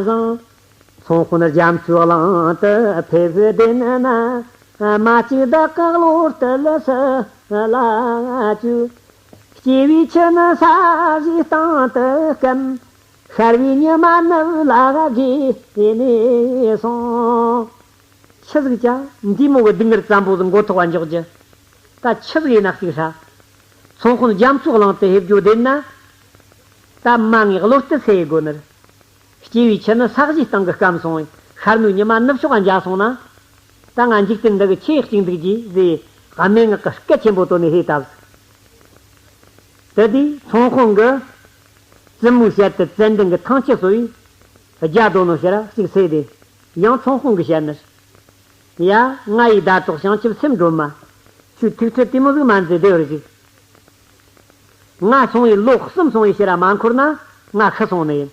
བཟང་། ཚོང་དཔོན་རྒྱ་མཚོའི་གླིང་དུ་ཕེབས་བདེན་ན། མ་གཅིག་བདག་གི་བློ་གཏད་སུ་ལ་བཅུག། སྐྱེ་བའི་ཆུ་ནི་ས་གཞིའི་སྟེང་དུ་སྐམ། ཤར་བའི་ཉི་མ་ནུབ་ལ་བགོས་ནས་སོང་། ཆི་ཟིག་ཅང་འདི་མོ་གི་སྡུག་བསྔལ་ཙམ་པོ་ཟིག་མགོ་ཐོག་བ་འཇོག་རྒྱུ། ད་ཆི་ཟིག་ཡིན་ན་གཅིག་ཧྲ། ཚོང་དཔོན་རྒྱ་མཚོའི་གླིང་དུ་ཕེབས་རྒྱུ་བདེན་ན། ད་མ་ངའི་བློ་གཏད་སེལ་ཡི་དགོས་ནི་རེད། སྐྱེས་བུའི་ཆུ་ནི་ས་གཞིའི་སྟེང་གི་སྐམ་སོང་བས། ཤར་ནུབ་ཉི་མ་ནུབ་ཕྱོགས་འཇའ་སོང་ན། ད་ང་འཇིག་རྟེན་འདི་གི་ཆེས་གཅིག་འདུག་རྒྱུ་ཟེར། སྨྲེ་སྔགས་ཀྱི་སྐད་ཆེན་པོ་བཏོན་ནས་ཧེ་བཏབ། དེ་དུས་ཚོང་དཔོན་གྱིས་བཙུན་མོའི་ཞལ་དུ་ཙན་དན་གྱི་ཐང་ཆུ་གསོལ་བས། རྒྱ་རྡོ་ནོ་ཕྱིར་ར་གཅིག་སེ་དེ། ཡང་ཚོང་དཔོན་གྱིས་བཤད་ནི། ཡ། ང་ཡི་ཟླ་གྲོགས་བྱང་ཆུབ་སེམས་སྒྲོལ་མ། ཁྱོད་ཐུགས་ཁྲལ་དེ་མོ་ཟིག་མ་མཛད། བདེ་བར་བཞུགས། ང་སོང་བའི་ལོ་གསུམ་སོང་བའི་ཕྱིར་ར་མ་འཁོར་ན། ང་ཤི་སོང་ནི་ཡིན།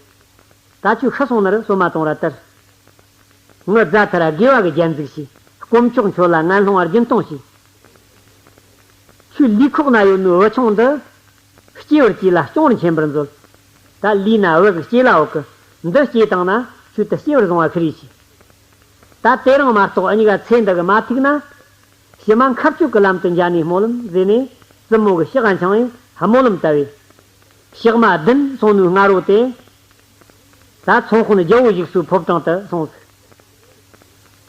ད་ཁྱོད་ཤི་སོང་ནི་རེད། སོ་མ་གཏོང་ར་དར། ངི་རྫ་ཐར་དགེ་བ་གི་རྒྱན་འཛུགས་ཤིག། དཀོན་མཆོག་མཆོད་ལ་ངན་སློང་བ་རྒྱུན་གཏོང་ཞིག། ཁྱོད་ལུས་ཁོག་ན་ཡོད་ནོའི་བུ་ཆུང་འདི། སྐྱེ་བར་གྱིས་ལ་སྐྱོང་བར་མཁྱེན་པར་མཛོད། ད་ལུས་ན་བུ་གི་སྐྱེ་ལ་འོག་གི། འདི་སྐྱེ་བཏང་ན་ཁྱོད་དུ་སྐྱེ་བར་བཟུང་བ་ཁི་རེ་ཞིག། ད་དེ་རིང་མ་གཏོགས་འུ་གཉིས་ཀ་ཚེ་འདི་གི་མ་ཐུག་ན། ཕྱི་མ་མཁའ་སྤྱོད་ཀྱི་ལམ་དུ་འཇའ་ནི་སྨོན་ལམ་ཟེར་ནས། བཙུན་མོ་གི་ཕྱག་འཆང་བས་སྨོན་ལམ་བཏབ་པས། ཞག་མ་བདུན་སོང་ནུའི་སྔ་རོ་དེ། ད་ཚོང་དཔོན་རྒྱལ་པོ་བཞུགས་སའི་ཕོ་བྲང་དུ་སོང་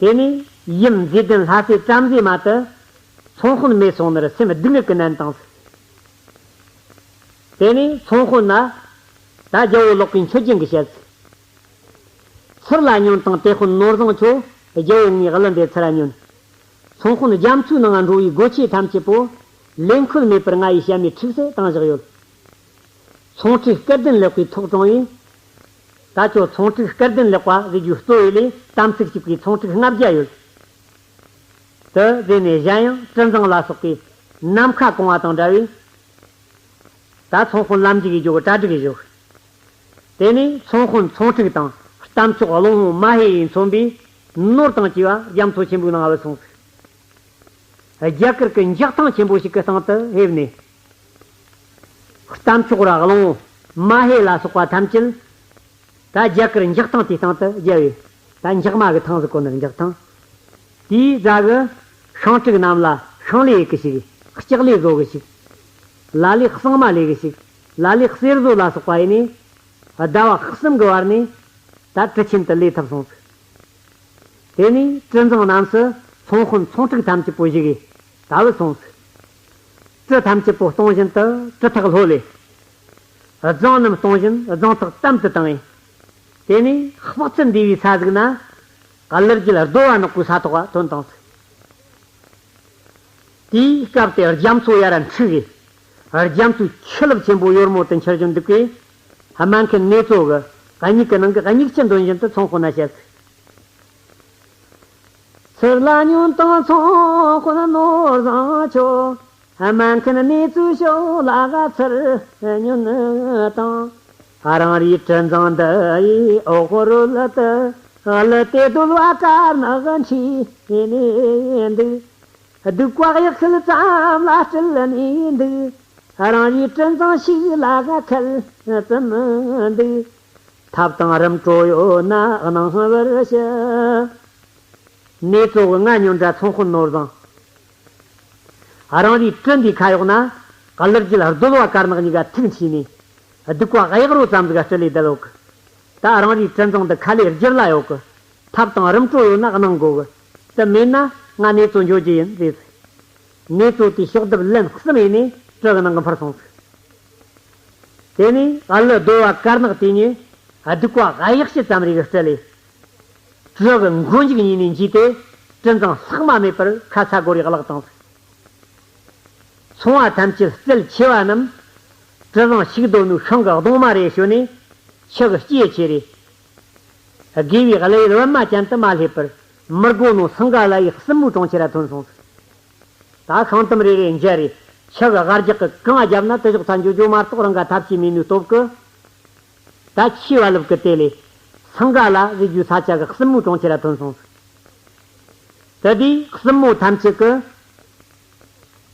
ཟིག། དེ་ནས་ཡུམ་མཛེས་ལྡན་ལྷ་སྲས་བྲམ་ཟེ་མ་དེ། ཚོང་དཔོན་མེད་སོང་ནི་རེད། སེམས་སྡུག་བསྔལ་གྱིས་མནན་བཏང་ཟིག། དེ་ནས་ཚོང་དཔོན་ན། ད་རྒྱལ་པོ་ལོག་པའི་མཆོད་སྦྱིན་གྱི་བཤད་ཟིག། ཚུར་ལ་ཉོན་དང་དེ་དཔོན་ནོར་བཟང་ཁྱོད། རྒྱལ་པོ་ངའི་གླུ་འདི་ཚུར་ཉོན། ཚོང་དཔོན་རྒྱ་མཚོའི་ནང་འགྲོ་བའི་སྒོ་ཆེན་ཐམས་ཅད་པོ། ལེན་ཁོལ་མེད་པར་ང་ཡི་ཞབས་ནས་འཁྲུགས་སེ་བཏང་བཞག་ཡོད། ཚོང་ཁྲིག་སྐལ་ལྡན་ལེགས་པའི་ཐོག་དྲངས་ཡིན། ད་ཁྱོད་ཚོང་ཁྲིག་སྐལ་ལྡན་ལེགས་པ་ཟེར་རྒྱུའི་གཙོ་བོ་ལས་དམ་ཚིག་གཅིག་པའི་ཚོང་ཁྲིག་ལྔ་བརྒྱ་ཡོད། དེ་ཟེར་ནས་གཞན་ཡང་གྲུ་འཛིན་ལ་སོགས་པས་ནམ་མཁའ་གང་བ་དང་འདྲ་བས། ད་ཚོང་དཔོན་ལམ་འཇུག་གི་རྒྱུ་གྲ་སྒྲིག་གི་བཞུགས། དེ་ནས་ཚོང་དཔོན་ཚོང་ཁྲིག་དང་རྟ་མཆོག་གླང་པོ་མ་ཧེ་ཡིས་མཚོན་པའི་ནོར་དང་བཅས་པ་རྒྱ་མཚོ་ཆེན་པོའི་ནང་བུད་སོང་ཟིག། རྒྱ་གར་གྱི་འཇག་ཐང་ཆེན་པོ་ཞིག་གི་སྟེང་དུ་ཕེབས་ནས། རྟ་མཆོག་ར་གླང་པོ་མ་ཧེ་ལ་སོགས་པ་ཐམས་ཅད། ད་རྒྱ་གར་འཇག་ཐང་དེའི་སྟེང་དུ་བརྒྱབ་པས། ད་འཇག་མ་གི་ཐང་ཟེར་གོ་ནི་རེད། འཇག་ཐང་། དེའི་རྩ་གི་ཤིང་ཁྲིག་རྣམས་ལ་ཤིང་ལས་གི་ཞིག། ལྕགས་ལས་བཟོ་གི་ཞིག། ལ་ལས་གཙང་མ་ལས་གི་ཞིག། ལ་ལས་གསེར་བཟོ་ལ་སོགས་པ་ཡིན་ནས། ཟླ་བ་གསུམ་གི་བར་ནས་ད་གྲུ་ཆེན་དུ་ལས་ཐུབ་སོང་ཟིག། དེ་ནས་གྲུ་འཛིན་རྣམས་སུ་ཚོང་དཔོན་ཚོང་ཁྲིག་ཐམས་ཅད་པོ་བཞུགས་ཡས་ད་བུད་སོང་ཟིག། གྲུ་ཐམས་ཅད་པོ་སྟོང་བཞིན་དུ་གྲུ་ཐག་ལྷོད་ལས། རྫོང་རྣམས་སྟོང་བཞིན་རྫོང་ཐག་དམ་དུ་བཏང་ཡས། དེ་ནས་དཔག་ཚད་འདས་པའི་ས་ཟིག་ན། གླུ་རྒྱལ་རྡོ་བ་ནག་པོའི་ས་ཐོག་ཐོན་བཏང་ཟིག། དེའི་སྐབས་དེ་རྒྱ་མཚོ་ཡར་འཁྲུགས་ཡས། རྒྱ་མཚོའི་ཆུ་རླབས་ཆེན་པོ་ཡོལ་མོ་དུ་འཕྱུར་བཞིན་འདུག་གས། སྨན་མཁན་ནེ་ཙོ་གིས་མྱིག་གི་ནང་གི་མྱིག་ཆུ་འདོན་བཞིན་དུ་ཚོང་དཔོན་ན་བཤད་ཟིག། ཚུར་ལ་ཉོན་དང་ཚོང་དཔོན་ནོར་བཟང་ཁྱོད། སྨན་མཁན་ནེ་ཙོའི་ཕྱོགས་ལ་ཚུར་ཉོན་དང་། རང་རེའི་གྲུ་འཛིན་འདི་ཡི་འོག་རོལ་དུ། གླུ་དེ་བརྡོལ་བ་དཀར་ནག་འཁྲིས་ནས་འདུག། སྡུག་པ་གཡག་ཤད་ཙམ་ལ་སྤྲུལ་ནས་འདུག། རང་རེའི་གྲུ་འཛིན་ཞིག་ལ་ཁད་ཙམ་འདུག། ཐབས་དང་རིམ་གྲོ་ཡོད་ན་གནང་བར་ཞུ། ནེ་ཙོ་གིས་ང་ཉོན་དྲ་ཚོང་དཔོན་ནོར་བཟང་། རང་རེའི་གྲུ་འདིའི་ཁ་གཡོག་ན་གླུ་རྒྱལ་རྡོལ་བ་དཀར་ནག་གཉིས་ཀ་ཐུག་འཁྲིས་ནས། སྡུག་པ་གཡག་རོ་ཙམ་ཟིག་སྤྲུལ་ལས་བསྡད་ཡོད་གི། ད་རང་རེའི་གྲུ་འཛིན་འདི་ཁ་ལས་བསྒྱུར་ལ་ཡོད་གི། ཐབས་དང་རིམ་གྲོ་ཡོད་ན་གནང་དགོ་གི། དེ་མེད་ན་ང་ནེ་ཙོ་འགྱོ་རྒྱུ་ཡིན་ཟེར། ནེ་ཙོ་དེས་ཕྱག་རྡེབ་ལན་གསུམ་ཡས་ནས་གྲུ་གི་ནང་གི་འཕུར་སོང་ཟིག། དེ་ནས་གླུ་རྡོལ་བ་དཀར་ནག་དེ་གཉིས་སྡུག་པ་གཡག་ཤད་ཙམ་རེ་གི་སྤྲུལ་ལས། གྲུ་གི་མགོ་མཇུག་གཉིས་ནས་འཇུས་ཏེ་གྲུ་འཛིན་ལྷག་མ་མེད་པར་ཁ་ཚ་སྒོ་རེ་བརླག་བཏང་ཟིག། ཚོང་བ་ཐམས་ཅད་རྩལ་ཆེ་བ་རྣམས། གྲུ་བཟང་ཞིག་སྡོད་ནོའི་ཤིང་གི་སྡོང་མ་རེ་ཞོན་ནས་ཆུ་གི་སྐྱེས་ཆེ་རེ། དགེ་བའི་གླུ་ཡུལ་པད་མ་ཅན་དུ་མ་སླེབས་པར་མི་དགོ་ནོ་སིང་ག་ལ་ཡི་སྲིན་མོའི་གྲོང་ཁྱེར་ར་ཐོན་སོང་ཟིག། ད་ཤིང་དུམ་རེ་རེ་འཇལ་རེ་ཆུ་གི་སྒར་རྒྱག་གི་གང་བརྒྱབ་ན་དེ་ཕྱོགས་ཚ་འགྱོ་རྒྱུ་མ་གཏོགས་རང་ག་ཐབས་ཤེས་མེད་ནོའི་སྟོབས་ཀྱིས། ད་ཆུའི་རྦ་རླབས་ཀྱི་དེད་ལས་སིང་ག་ལ་ཟེར་རྒྱུའི་ས་ཆ་གི་སྲིན་མོའི་གྲོང་ཁྱེར་ར་ཐོན་སོང་ཟིག། དེ་དུས་སྲིན་མོ་ཐམས་ཅད་ཀྱིས་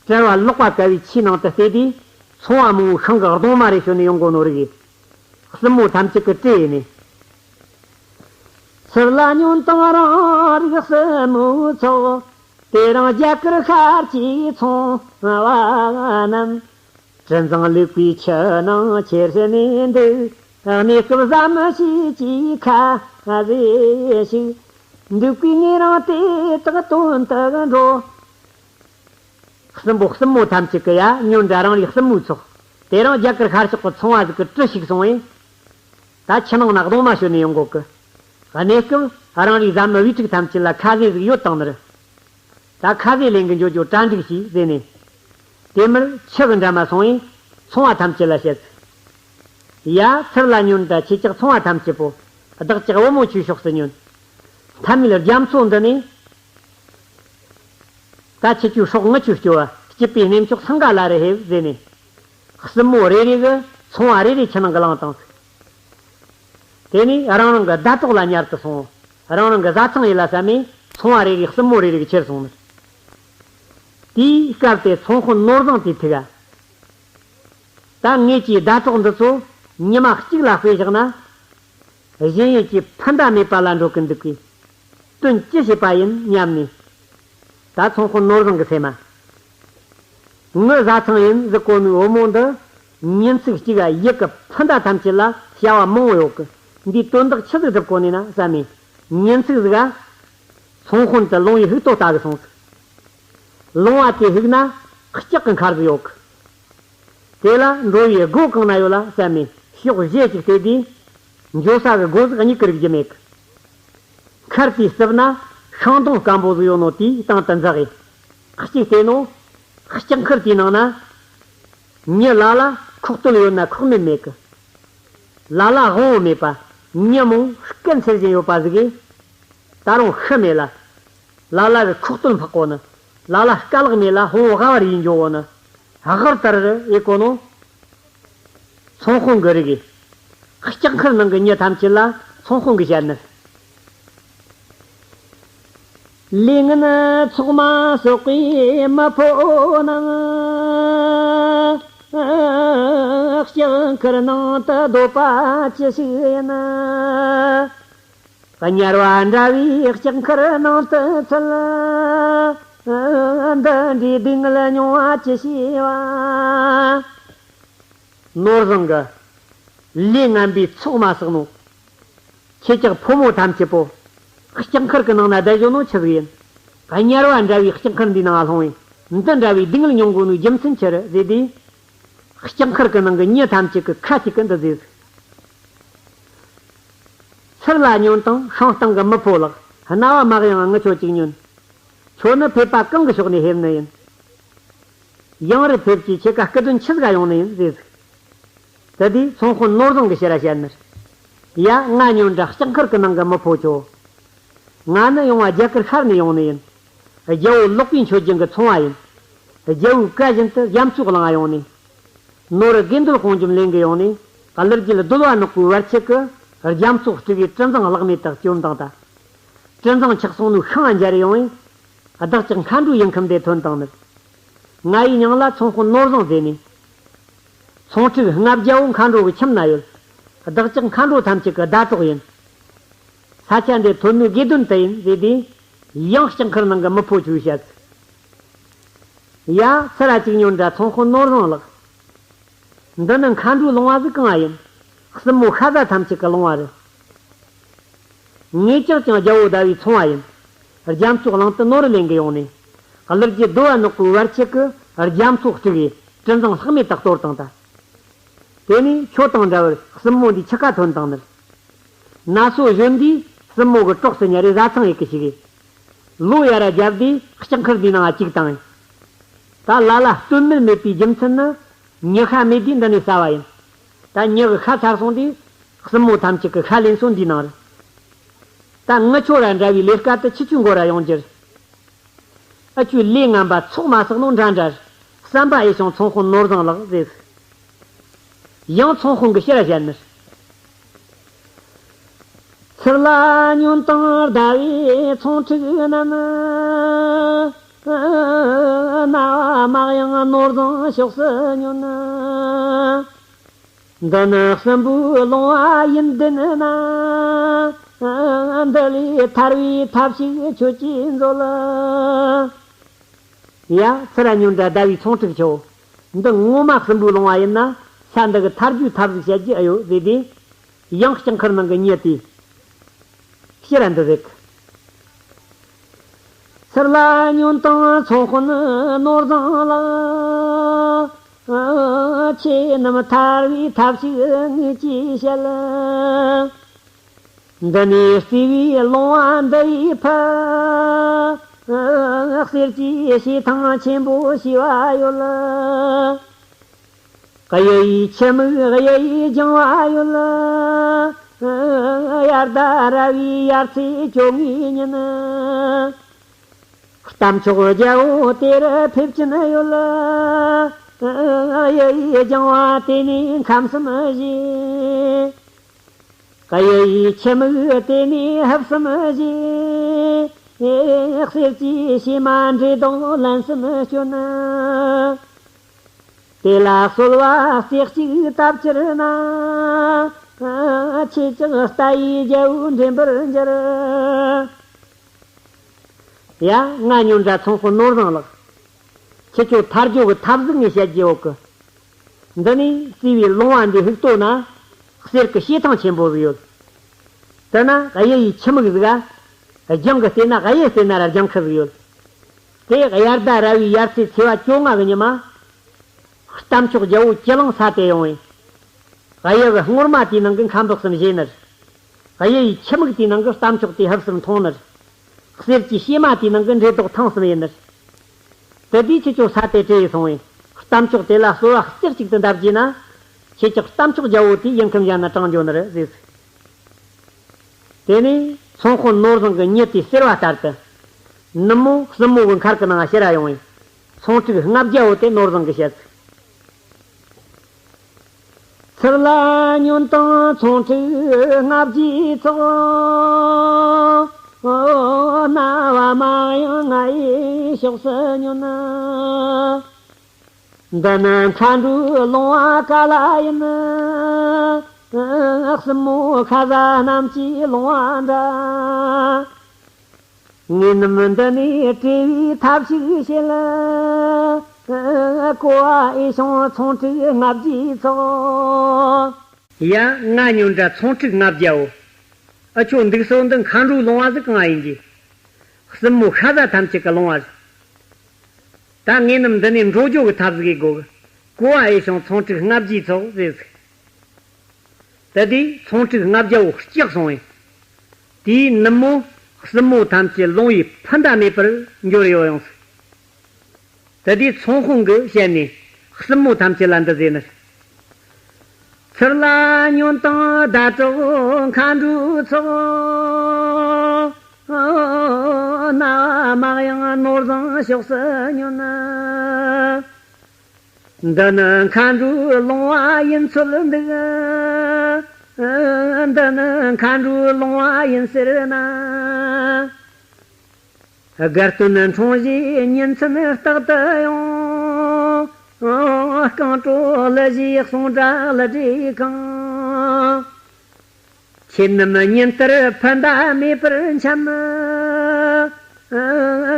བྲེལ་བ་ལོག་པ་དཀའ་བའི་ཆུའི་ནང་དུ་བལྟས་དུས་ཚོང་བ་མང་བོ་ཤིང་གི་སྡོང་མ་རེ་ཞོན་ནས་ཡོང་གོ་ནོ་རིག་གི། སྲིན་མོ་ཐམས་ཅད་ཀྱིས་དྲིས་ནས། ཚུར་ལ་ཉོན་དང་རང་རིགས་སྲིན་མོའི་ཚོགས། དེ་རིང་རྒྱ་གར་ཤར་གྱི་ཚོང་བ་རྣམས། གྲུ་འཛིན་ལུག་པའི་ཆུ་ནང་ཁྱེར་ནས་འདུག། གནས་སྐབས་ཟམ་མི་ཆད་ཀྱི་ཁ་རེ་ཞིག། འདུག་པའི་ངེད་རང་དེ་དག་དོན་དུ་འགྲོ། སྲིན་པོ་སྲིན་མོ་ཐམས་ཅད་ཀྱི་ཡ་ཉོན་དྲ་རང་རེའི་སྲིན་མོའི་ཚོགས། དེ་རིང་རྒྱ་གར་ཤར་ཕྱོགས་ཀྱི་ཚོང་བ་ཟིག་གི་གྲུ་ཞིག་སོང་བས། ད་ཆུ་ནང་ན་གདུང་མ་ཞོན་ནས་ཡོང་གོ་གི། གནས་སྐབས་རང་རེའི་བཟའ་མི་བུ་ཕྲུག་ཐམས་ཅད་ལ་ཁ་ཟས་ཟིག་ཡོད་བཏང་ནི་རེད། ད་ཁ་ཟས་ལེན་གི་འགྱོ་རྒྱུ་གྲ་སྒྲིག་བྱོས་ཟེར་ནས། དེ་མིར་ཆུ་གི་འགྲམ་མ་སོང་བས་ཚོང་བ་ཐམས་ཅད་ལ་བཤད་ཟིག། ཡ། ཚུར་ལ་ཉོན་དྲ་ཁྱེད་ཅག་ཚོང་བ་ཐམས་ཅད་པོ། བདག་ཅག་བུ་མོ་ཁྱོའི་ཕྱོགས་སུ་ཉོན། མཐའ་མའི་རྒྱ་མཚོ་འདི་ནས། ད་ཁྱེད་ཀྱི་སྲོག་ངུ་ཆུ་སྐྱོ་བ་སྐྱིད་པའི་གནས་མཆོག་སིང་ག་ལ་རུ་ཕེབས་ཟེར་ནས། སྲིན་མོ་རེ་རེ་གི་ཚོང་བ་རེ་རེ་ཆུ་ནང་གི་བླངས་བཏང་ཟིག། དེ་ནས་རང་རང་གི་ཟླ་གྲོགས་ལ་ཉར་དུ་སོང་། རང་རང་གི་བཟའ་ཚང་ཡིན་ལ་བསམ་མས་ཚོང་བ་རེ་རེ་སྲིན་མོ་རེ་རེ་གི་ཁྱེར་སོང་ནི། དེའི་སྐབས་དེ་ཚོང་དཔོན་ནོར་བཟང་དེའི་ཐུག་ག། ད་ངེད་ཀྱི་ཟླ་གྲོགས་འདི་ཚོ་ཉི་མ་གཅིག་ལ་སྤེལ་བཞག་ན། གཞན་ཡུལ་གྱི་ཕུ་མདའ་མེད་པ་ལ་འགྲོ་གི་འདུག་གི། དོན་ཅི་བྱེད་པ་ཡིན་སྙམ་ནས། ད་ཚོང་དཔོན་ནོར་བཟང་གི་སེམས་མ། ངའི་བཟའ་ཚང་ཡིན་ཟེར་གོ་ནོའི་བུ་མོ་འདི། ཉིན་ཚིགས་གཅིག་ག་ཡུལ་གི་ཕུ་མདའ་ཐམས་ཅད་ལ་བྱ་བ་མང་བོ་ཡོད་གི། འདིའི་དོན་དག་ཆི་ཟིག་སྒྲུབ་གོ་ནས་ན་བསམ་མས། ཉིན་ཚིགས་ཟིག་ག། ཚོང་དཔོན་དེ་ལོང་བའི་ཕུག་རྡོ་ལྟ་གི་སོང་ཟིག། ལོང་བ་དེའི་ཕུག་ན་ལྕགས་གི་མཁར་ཟིག་ཡོད་གི། དེ་ལ་འགྲོ་བའི་སྒོ་གང་ན་ཡོད་ལ་བསམ་མས། ཕྱོགས་བཞི་ཅིག་བལྟས་དུས། འགྱོ་ས་གི་སྒོ་ཟིག་གཉིས་ཀྱི་རིག་རྒྱུ་མེད་གི། མཁར་དེའི་རྩིབ་ན་ཤིང་སྡོང་སྐམ་པོ་ཟིག་ཡོད་ནོ་དེའི་སྟེང་དུ་འཛེགས་ཡིན། གཅིག་བལྟས་ནོ། ལྕགས་མཁར་དེའི་ནང་ན། མྱི་ལ་ལ་ཁོག་རྟོལ་ཡོད་ན་ཁོག་སྨད་མེད་གི། ལ་ལ་དབང་བོ་མེད་པ། མྱི་མང་སྐད་འཚེར་བཞིན་ཡོད་པ་ཟིག་གིས། ད་རུང་ཤི་མེད་ལ། ལ་ལ་གི་ཁོག་རྟོལ་འཕག་གོ་ནི། ལ་ལ་རྐང་ལག་མེད་ལ་དཔུང་བོ་ག་བར་ཡིན་འགྱོ་གོ་ནི། ཧ་གར་ལྟར་ཡེ་གོ་ནོ། ཚོང་དཔོན་གི་རིགས། ལྕགས་མཁར་ནང་གི་མྱི་ཐམས་ཅད་ལ་ཚོང་དཔོན་གི་བཤད་ནི། ལས་ངན་ཚོགས་མ་གསོག་པའི་མི་ཕོ་རྣམས། ལྕགས་མཁར་ནང་དུ་སྡོད་པ་ཅི་ཞིག་ཡིན། དམྱལ་བ་འདྲ་བའི་ལྕགས་མཁར་ནང་དུ་ཚུད། འདི་འདྲའི་སྡུག་བསྔལ་མྱོང་བ་ཅི་ཤེས་པ། ནོར་བཟང་གི་ལས་ངན་པའི་ཚོགས་མ་བསགས་ནོ། ཁྱེད་ཅག་ཕོ་མོ་ཐམས་ཅད་པོ། ལྕགས་མཁར་གྱི་ནང་ན་བསྡད་བཞག་ནོ་ཆི་ཟིག་ཡིན། དམྱལ་བ་འདྲ་བའི་ལྕགས་མཁར་འདིའི་ནང་ལྷུང་བས། འདི་འདྲ་བའི་སྡུག་བསྔལ་མྱོང་དགོས་ནོའི་རྒྱུ་མཚན་ཆི་རེད་ཟེར་དུས། ལྕགས་མཁར་གྱི་ནང་གི་མྱི་ཐམས་ཅད་ཀྱི་ཁ་ཅིག་གིས་འདི་ཟེར། ཚུར་ལ་ཉོན་དང་ཤིང་སྟེང་གི་མི་ཕོ་ལགས། རྣ་བ་མ་གཡེང་ང་ངི་ཆོ་ཅིག་ཉོན། ཁྱོད་ནི་ཕེབས་པ་གང་གི་ཕྱོགས་ནས་ཕེབས་ནི་ཡིན། ཡང་རུ་ཕེབས་ཀྱིས་ཁྱེད་ཀ་སྐུ་མདུན་ཆི་ཟིག་ག་ཡོང་ནི་ཡིན་ཟེར་ཟིག། དེ་དུས་ཚོང་དཔོན་ནོར་བཟང་གིས་ཕྱིར་ར་བཤད་ནི། ཡ། ང་ཉོན་དྲ་ལྕགས་མཁར་གྱི་ནང་གི་མི་ཕོ་ཁྱོ། ང་ནི་ཡོང་བ་རྒྱ་གར་ཤར་ནས་ཡོང་ནི་ཡིན། རྒྱལ་བོ་ལོག་པའི་མཆོད་སྦྱིན་གྱི་ཚོང་བ་ཡིན། རྒྱལ་བོའི་བཀའ་བཞིན་དུ་རྒྱ་མཚོ་གླིང་ང་ཡོང་ནས། ནོར་དགེ་འདུན་དཔུང་འཇོམས་ལེན་གི་ཡོང་ནས། གླུ་རྒྱལ་གདོལ་བ་ནག་པོའི་བར་ཆད་ཀྱིས་རྒྱ་མཚོ་དཀྲུགས་གི་གྲུ་འཛིང་ལྷག་མེད་དུ་བཅོམ་བཏང་ད། གྲུ་འཛིང་ཆག་སོང་ནོའི་ཤིང་འཇར་ཡོང་བས། བདག་ཅག་མཁའ་འགྲོའི་ཡུལ་ཁམས་དེ་ཐོན་བཏང་ནི། ང་ཡི་མྱིང་ལ་ཚོང་དཔོན་ནོར་བཟང་ཟེར་ནས། ཚོང་ཕྲུག་ལྔ་བརྒྱ་བོ་མཁའ་འགྲོ་གི་ཁྱིམ་ན་ཡོད། བདག་ཅག་མཁའ་འགྲོ་ཐམས་ཅད་ཀྱི་ཟླ་གྲོགས་ཡིན། ས་ཆ་འདིར་ཐོན་ནོའི་དགེ་འདུན་དུ་ཡིན་ཟེར་དུས། ཡང་ལྕགས་མཁར་ནང་གི་མི་ཕོ་ཆོས་བཤད། ཡ། ཚུར་ར་ཅིག་ཉོན་དྲ་ཚོང་དཔོན་ནོར་བཟང་ལགས། འདི་ནི་མཁའ་འགྲོའི་ལོང་བ་ཟིག་གང་ང་ཡིན། སྲིན་མོ་ཤ་ཟ་ཐམས་ཅད་ཀྱི་ལོང་བ་རེད། ངེད་ཅག་ཀྱང་རྒྱལ་བོ་ཟླ་བའི་ཚོང་བ་ཡིན། རྒྱ་མཚོ་གླིང་དུ་ནོར་ལེན་གི་ཡོང་ནས། གླུ་རྒྱལ་གདོལ་བ་ནག་པོའི་བར་ཆད་ཀྱིས་རྒྱ་མཚོ་དཀྲུགས་གི་གྲུ་འཛིང་ལྷག་མེད་དུ་གཏོར་བཏང་ད། དེ་ནས་ཁྱོད་དང་འདྲ་བར་སྲིན་མོ་འདིའི་ཁྱི་ཁ་ཐོན་བཏང་ནི། ན་སོ་གཞོན་དུས་སྲིན་མོ་གི་གྲོགས་སུ་ཉར་རེ་བཟའ་ཚང་ཡེ་གི་ཞིག་གི། ལོ་ཡར་རྒྱབ་དུས་ལྕགས་མཁར་འདིའི་ནང་བཅུག་བཏང་། ད་ལ་ལ་སྟོད་སྨད་མེད་པའི་རྒྱུ་མཚན་ནི། མྱི་ཤ་མེད་དུས་འདི་ནས་ཟ་བ་ཡིན། ད་མྱི་གི་ཤ་ཚར་སོང་དུས། སྲིན་མོ་ཐམས་ཅད་ཀྱི་ཤ་ལེན་སོ་འདིའི་ནང་རེད། ད་ངི་ཆོ་ར་འདྲ་བའི་ལས་ཀ་དེ་ཁྱི་ཆོའི་མགོ་ར་ཡོང་རྒྱུ་རེད། ཨ་ཁྱོའི་ལས་ངན་པ་ཚོགས་མ་བསགས་ནོ་འདྲ་འདྲ་རེད། བསམ་པ་ཨེ་བྱུང་ཚོང་དཔོན་ནོར་བཟང་ལགས་ཟེར། ཡང་ཚོང་དཔོན་གྱིས་ཕྱིར་བཤད་ནི། ཚུར་ལ་ཉོན་དང་ཟླ་བའི་ཚོང་ཕྲུག་རྣམས། རྣ་བ་མ་གཡེང་ནོར་བཟང་ཕྱོགས་སུ་ཉོན། འདི་ནི་སྲིན་པོའི་ལོང་བ་ཡིན་བདེན་ན། འདི་ལས་ཐར་བའི་ཐབས་ཤིག་ཁྱོད་ཀྱིས་མཛོད། ཡ། ཚུར་ར་ཉོན་དྲ་ཟླ་བའི་ཚོང་ཕྲུག་ཁྱོ། འདི་ངོ་མ་སྲིན་པོའི་ལོང་བ་ཡིན་ན། ས་འདི་གི་ཐར་རྒྱུའི་ཐབས་ཟིག་བཤད་རྒྱུ་ཨེ་ཡོད་ཟེར་དུས། ཡང་ལྕགས་མཁར་ནང་གི་མྱི་དེས་ཕྱིར་ར་འདི་ཟེར་གི། ཚུར་ལ་ཉོན་དང་ཚོང་དཔོན་ནོར་བཟང་ལགས། ཁྱེད་རྣམས་ཐར་བའི་ཐབས་ཤིག་ངས་ཅི་བཤད། འདི་ནས་བརྩེ་བའི་ལོང་བ་འདི་ཡིས་ཕུལ། གསེར་གྱི་བྱེ་ཐང་ཆེན་པོ་ཞེས་པ་ཡོད། གཡུ་ཡི་ཁྱི་མིག་གཡུ་ཡིས་སྦྱང་བ་ཡོད། དབྱར་ཟླ་ར་བའི་དབྱར་ཚེས་བཅོ་ལྔའི་ཉིན། རྟ་མཆོག་རྒྱལ་པོ་དེ་རུ་ཕེབས་ཀྱིན་ཡོད། གཡུ་ཡིས་སྦྱང་བ་དེ་ནས་ཁམས་གསུམ་བཞེས། གཡུ་ཡི་ཁྱི་མིག་དེ་ནས་ཧུབ་གསུམ་བཞེས། གསེར་གྱི་བྱེ་མ་འབྲས་རྡོག་ལན་གསུམ་སྐྱོན། དེ་ལ་གསོལ་བ་རྩེ་གཅིག་བཏབ་ཕྱིར་ན། ཁྱེད་ཅག་རྟ་ཡི་རྒྱལ་པོ་འདྲེན་པར་འགྱུར། ཡ། ང་ཉོན་དྲ་ཚོང་དཔོན་ནོར་བཟང་ལགས། ཁྱེད་ཚོ་ཐར་རྒྱུ་གི་ཐབས་ཟིག་ངས་བཤད་རྒྱུ་ཡོད་གི། འདི་ནས་བརྩེ་བའི་ལོང་བ་འདི་ཧུག་ལྟོ་ན། གསེར་གི་བྱེ་ཐང་ཆེན་པོ་ཟིག་ཡོད། དེ་ན་གཡུ་ཡི་ཁྱི་མིག་ཟིག་ག་རྒྱང་གི་བལྟས་ན་གཡུ་བལྟས་ན་ར་རྒྱང་ཁ་ཟིག་ཡོད། དེ་དབྱར་ཟླ་ར་བའི་དབྱར་ཚེས་ཚེས་པ་བཅོ་ལྔ་གི་ཉི་མ། རྟ་མཆོག་རྒྱལ་པོ་ཅི་ལིང་ས་དེ་ཡོང་བས། གཡུ་གི་སྔོར་མ་དེའི་ནང་གི་ཁམ་བུ་གསུམ་བཞེས་ནི་རེད། གཡུ་ཡི་ཁྱི་མིག་དེའི་ནང་གི་རྟ་མཆོག་དེ་ཧུབ་གསུམ་མཐོང་ནི་རེད། གསེར་གྱི་བྱེ་མ་དེའི་ནང་གི་འབྲས་རྡོག་ཐེངས་གསུམ་ཡིན་ནི་རེད། དེ་དུས་ཁྱེད་ཚོ་ས་དེ་བྲོས་སོང་བས། རྟ་མཆོག་དེ་ལ་གསོལ་བ་རྩེ་གཅིག་ཏུ་འདེབས་རྒྱུ་ན། ཁྱེད་ཅག་རྟ་མཆོག་རྒྱལ་པོ་དེ་ཡུལ་ཁམས་གཞན་ན་དྲངས་འགྱོ་ནི་རེད་ཟེར། དེ་ནས་ཚོང་དཔོན་ནོར་བཟང་གི་མྱི་དེ་ཟེར་བ་ལྟར་དུ། ནུབ་མོ་སྲིན་མོ་གི་མཁར་གི་ནང་ཕྱིར་ར་ཡོང་བས། ཚོང་དྲུག་ལྔ་བརྒྱ་བོ་དེ་ནོར་བཟང་གིས་བཤད། ཚུར་ལ་ཉོན་དང་ཚོང་དྲུག་ལྔ་བརྒྱའི་ཚོགས། རྣ་བ་མ་གཡེང་ང་ཡི་ཕྱོགས་སུ་ཉོན། འདི་ནི་མཁའ་འགྲོའི་ལོང་བ་ག་ལ་ཡིན། སྲིན་མོ་ཤ་ཟ་རྣམས་ཀྱི་ལོང་བ་འདྲ། ངེད་རྣམས་འདི་ནས་བྲོས་པའི་ཐབས་ཤིག་བྱེད། གོ་བ་ཨེ་བྱུང་ཚོང་དྲུག་ལྔ་བརྒྱའི་ཚོགས། ཡ། ང་ཉོན་དྲ་ཚོང་དྲུག་ལྔ་བརྒྱའོ། ཨ་ཆོ་འདུག་སོ་འདི་མཁའ་འགྲོའི་ལོང་བ་ཟིག་གང་ཡིན་གྱི། སྲིན་མོ་ཤ་ཟ་ཐམས་ཅད་ཀྱི་ལོང་བ་རེད། ད་ངེད་རྣམས་འདི་ནས་འགྲོ་རྒྱུ་གི་ཐབས་ཟིག་ཡེད་དགོ་གི། གོ་བ་ཨེ་བྱུང་ཚོང་དྲུག་ལྔ་བརྒྱའི་ཚོགས་ཟེར་ཟིག་དེ་དུས་ཚོང་དྲུག་ལྔ་བརྒྱ་བོ་སྐྲག་སོང་བས། དེའི་ནུབ་མོ་སྲིན་མོ་ཐམས་ཅད་ལོང་བས་འཕུར་མདའ་མེད་པར་འགྱུར་ཡོད་ཡོང་ཟིག་དེ་དུས་ཚོང་དཔོན་གྱིས་བཤད་ནས་སྲིན་མོ་ཐམས་ཅད་ལ་འདི་ཟེར་ནི། ཚུར་ལ་ཉོན་དང་ཟླ་གྲོགས་མཁའ་འགྲོའི་ཚོགས། རྣ་བ་མ་གཡེང་ནོར་བཟང་ཕྱོགས་སུ་ཉོན། འདི་ནི་མཁའ་འགྲོའི་ལོང་བ་ཡིན་ཚོད་འདུག་འདི་ནི་མཁའ་འགྲོའི་ལོང་བ་ཡིན་ཟེར་ན། དགའ་སྟོན་འཁྲུངས་གཞིས་ཉིན་མཚན་རྟག་ཏུ་ཡོང་། རྐང་བྲོ་གླུ་གཞས་གསུང་སྒྲ་གླུ་སྒྲའི་གང་། ཁྱེད་རྣམས་ཉིན་ལྟར་འཕུར་མདའ་མེད་པར་འཁྱམས།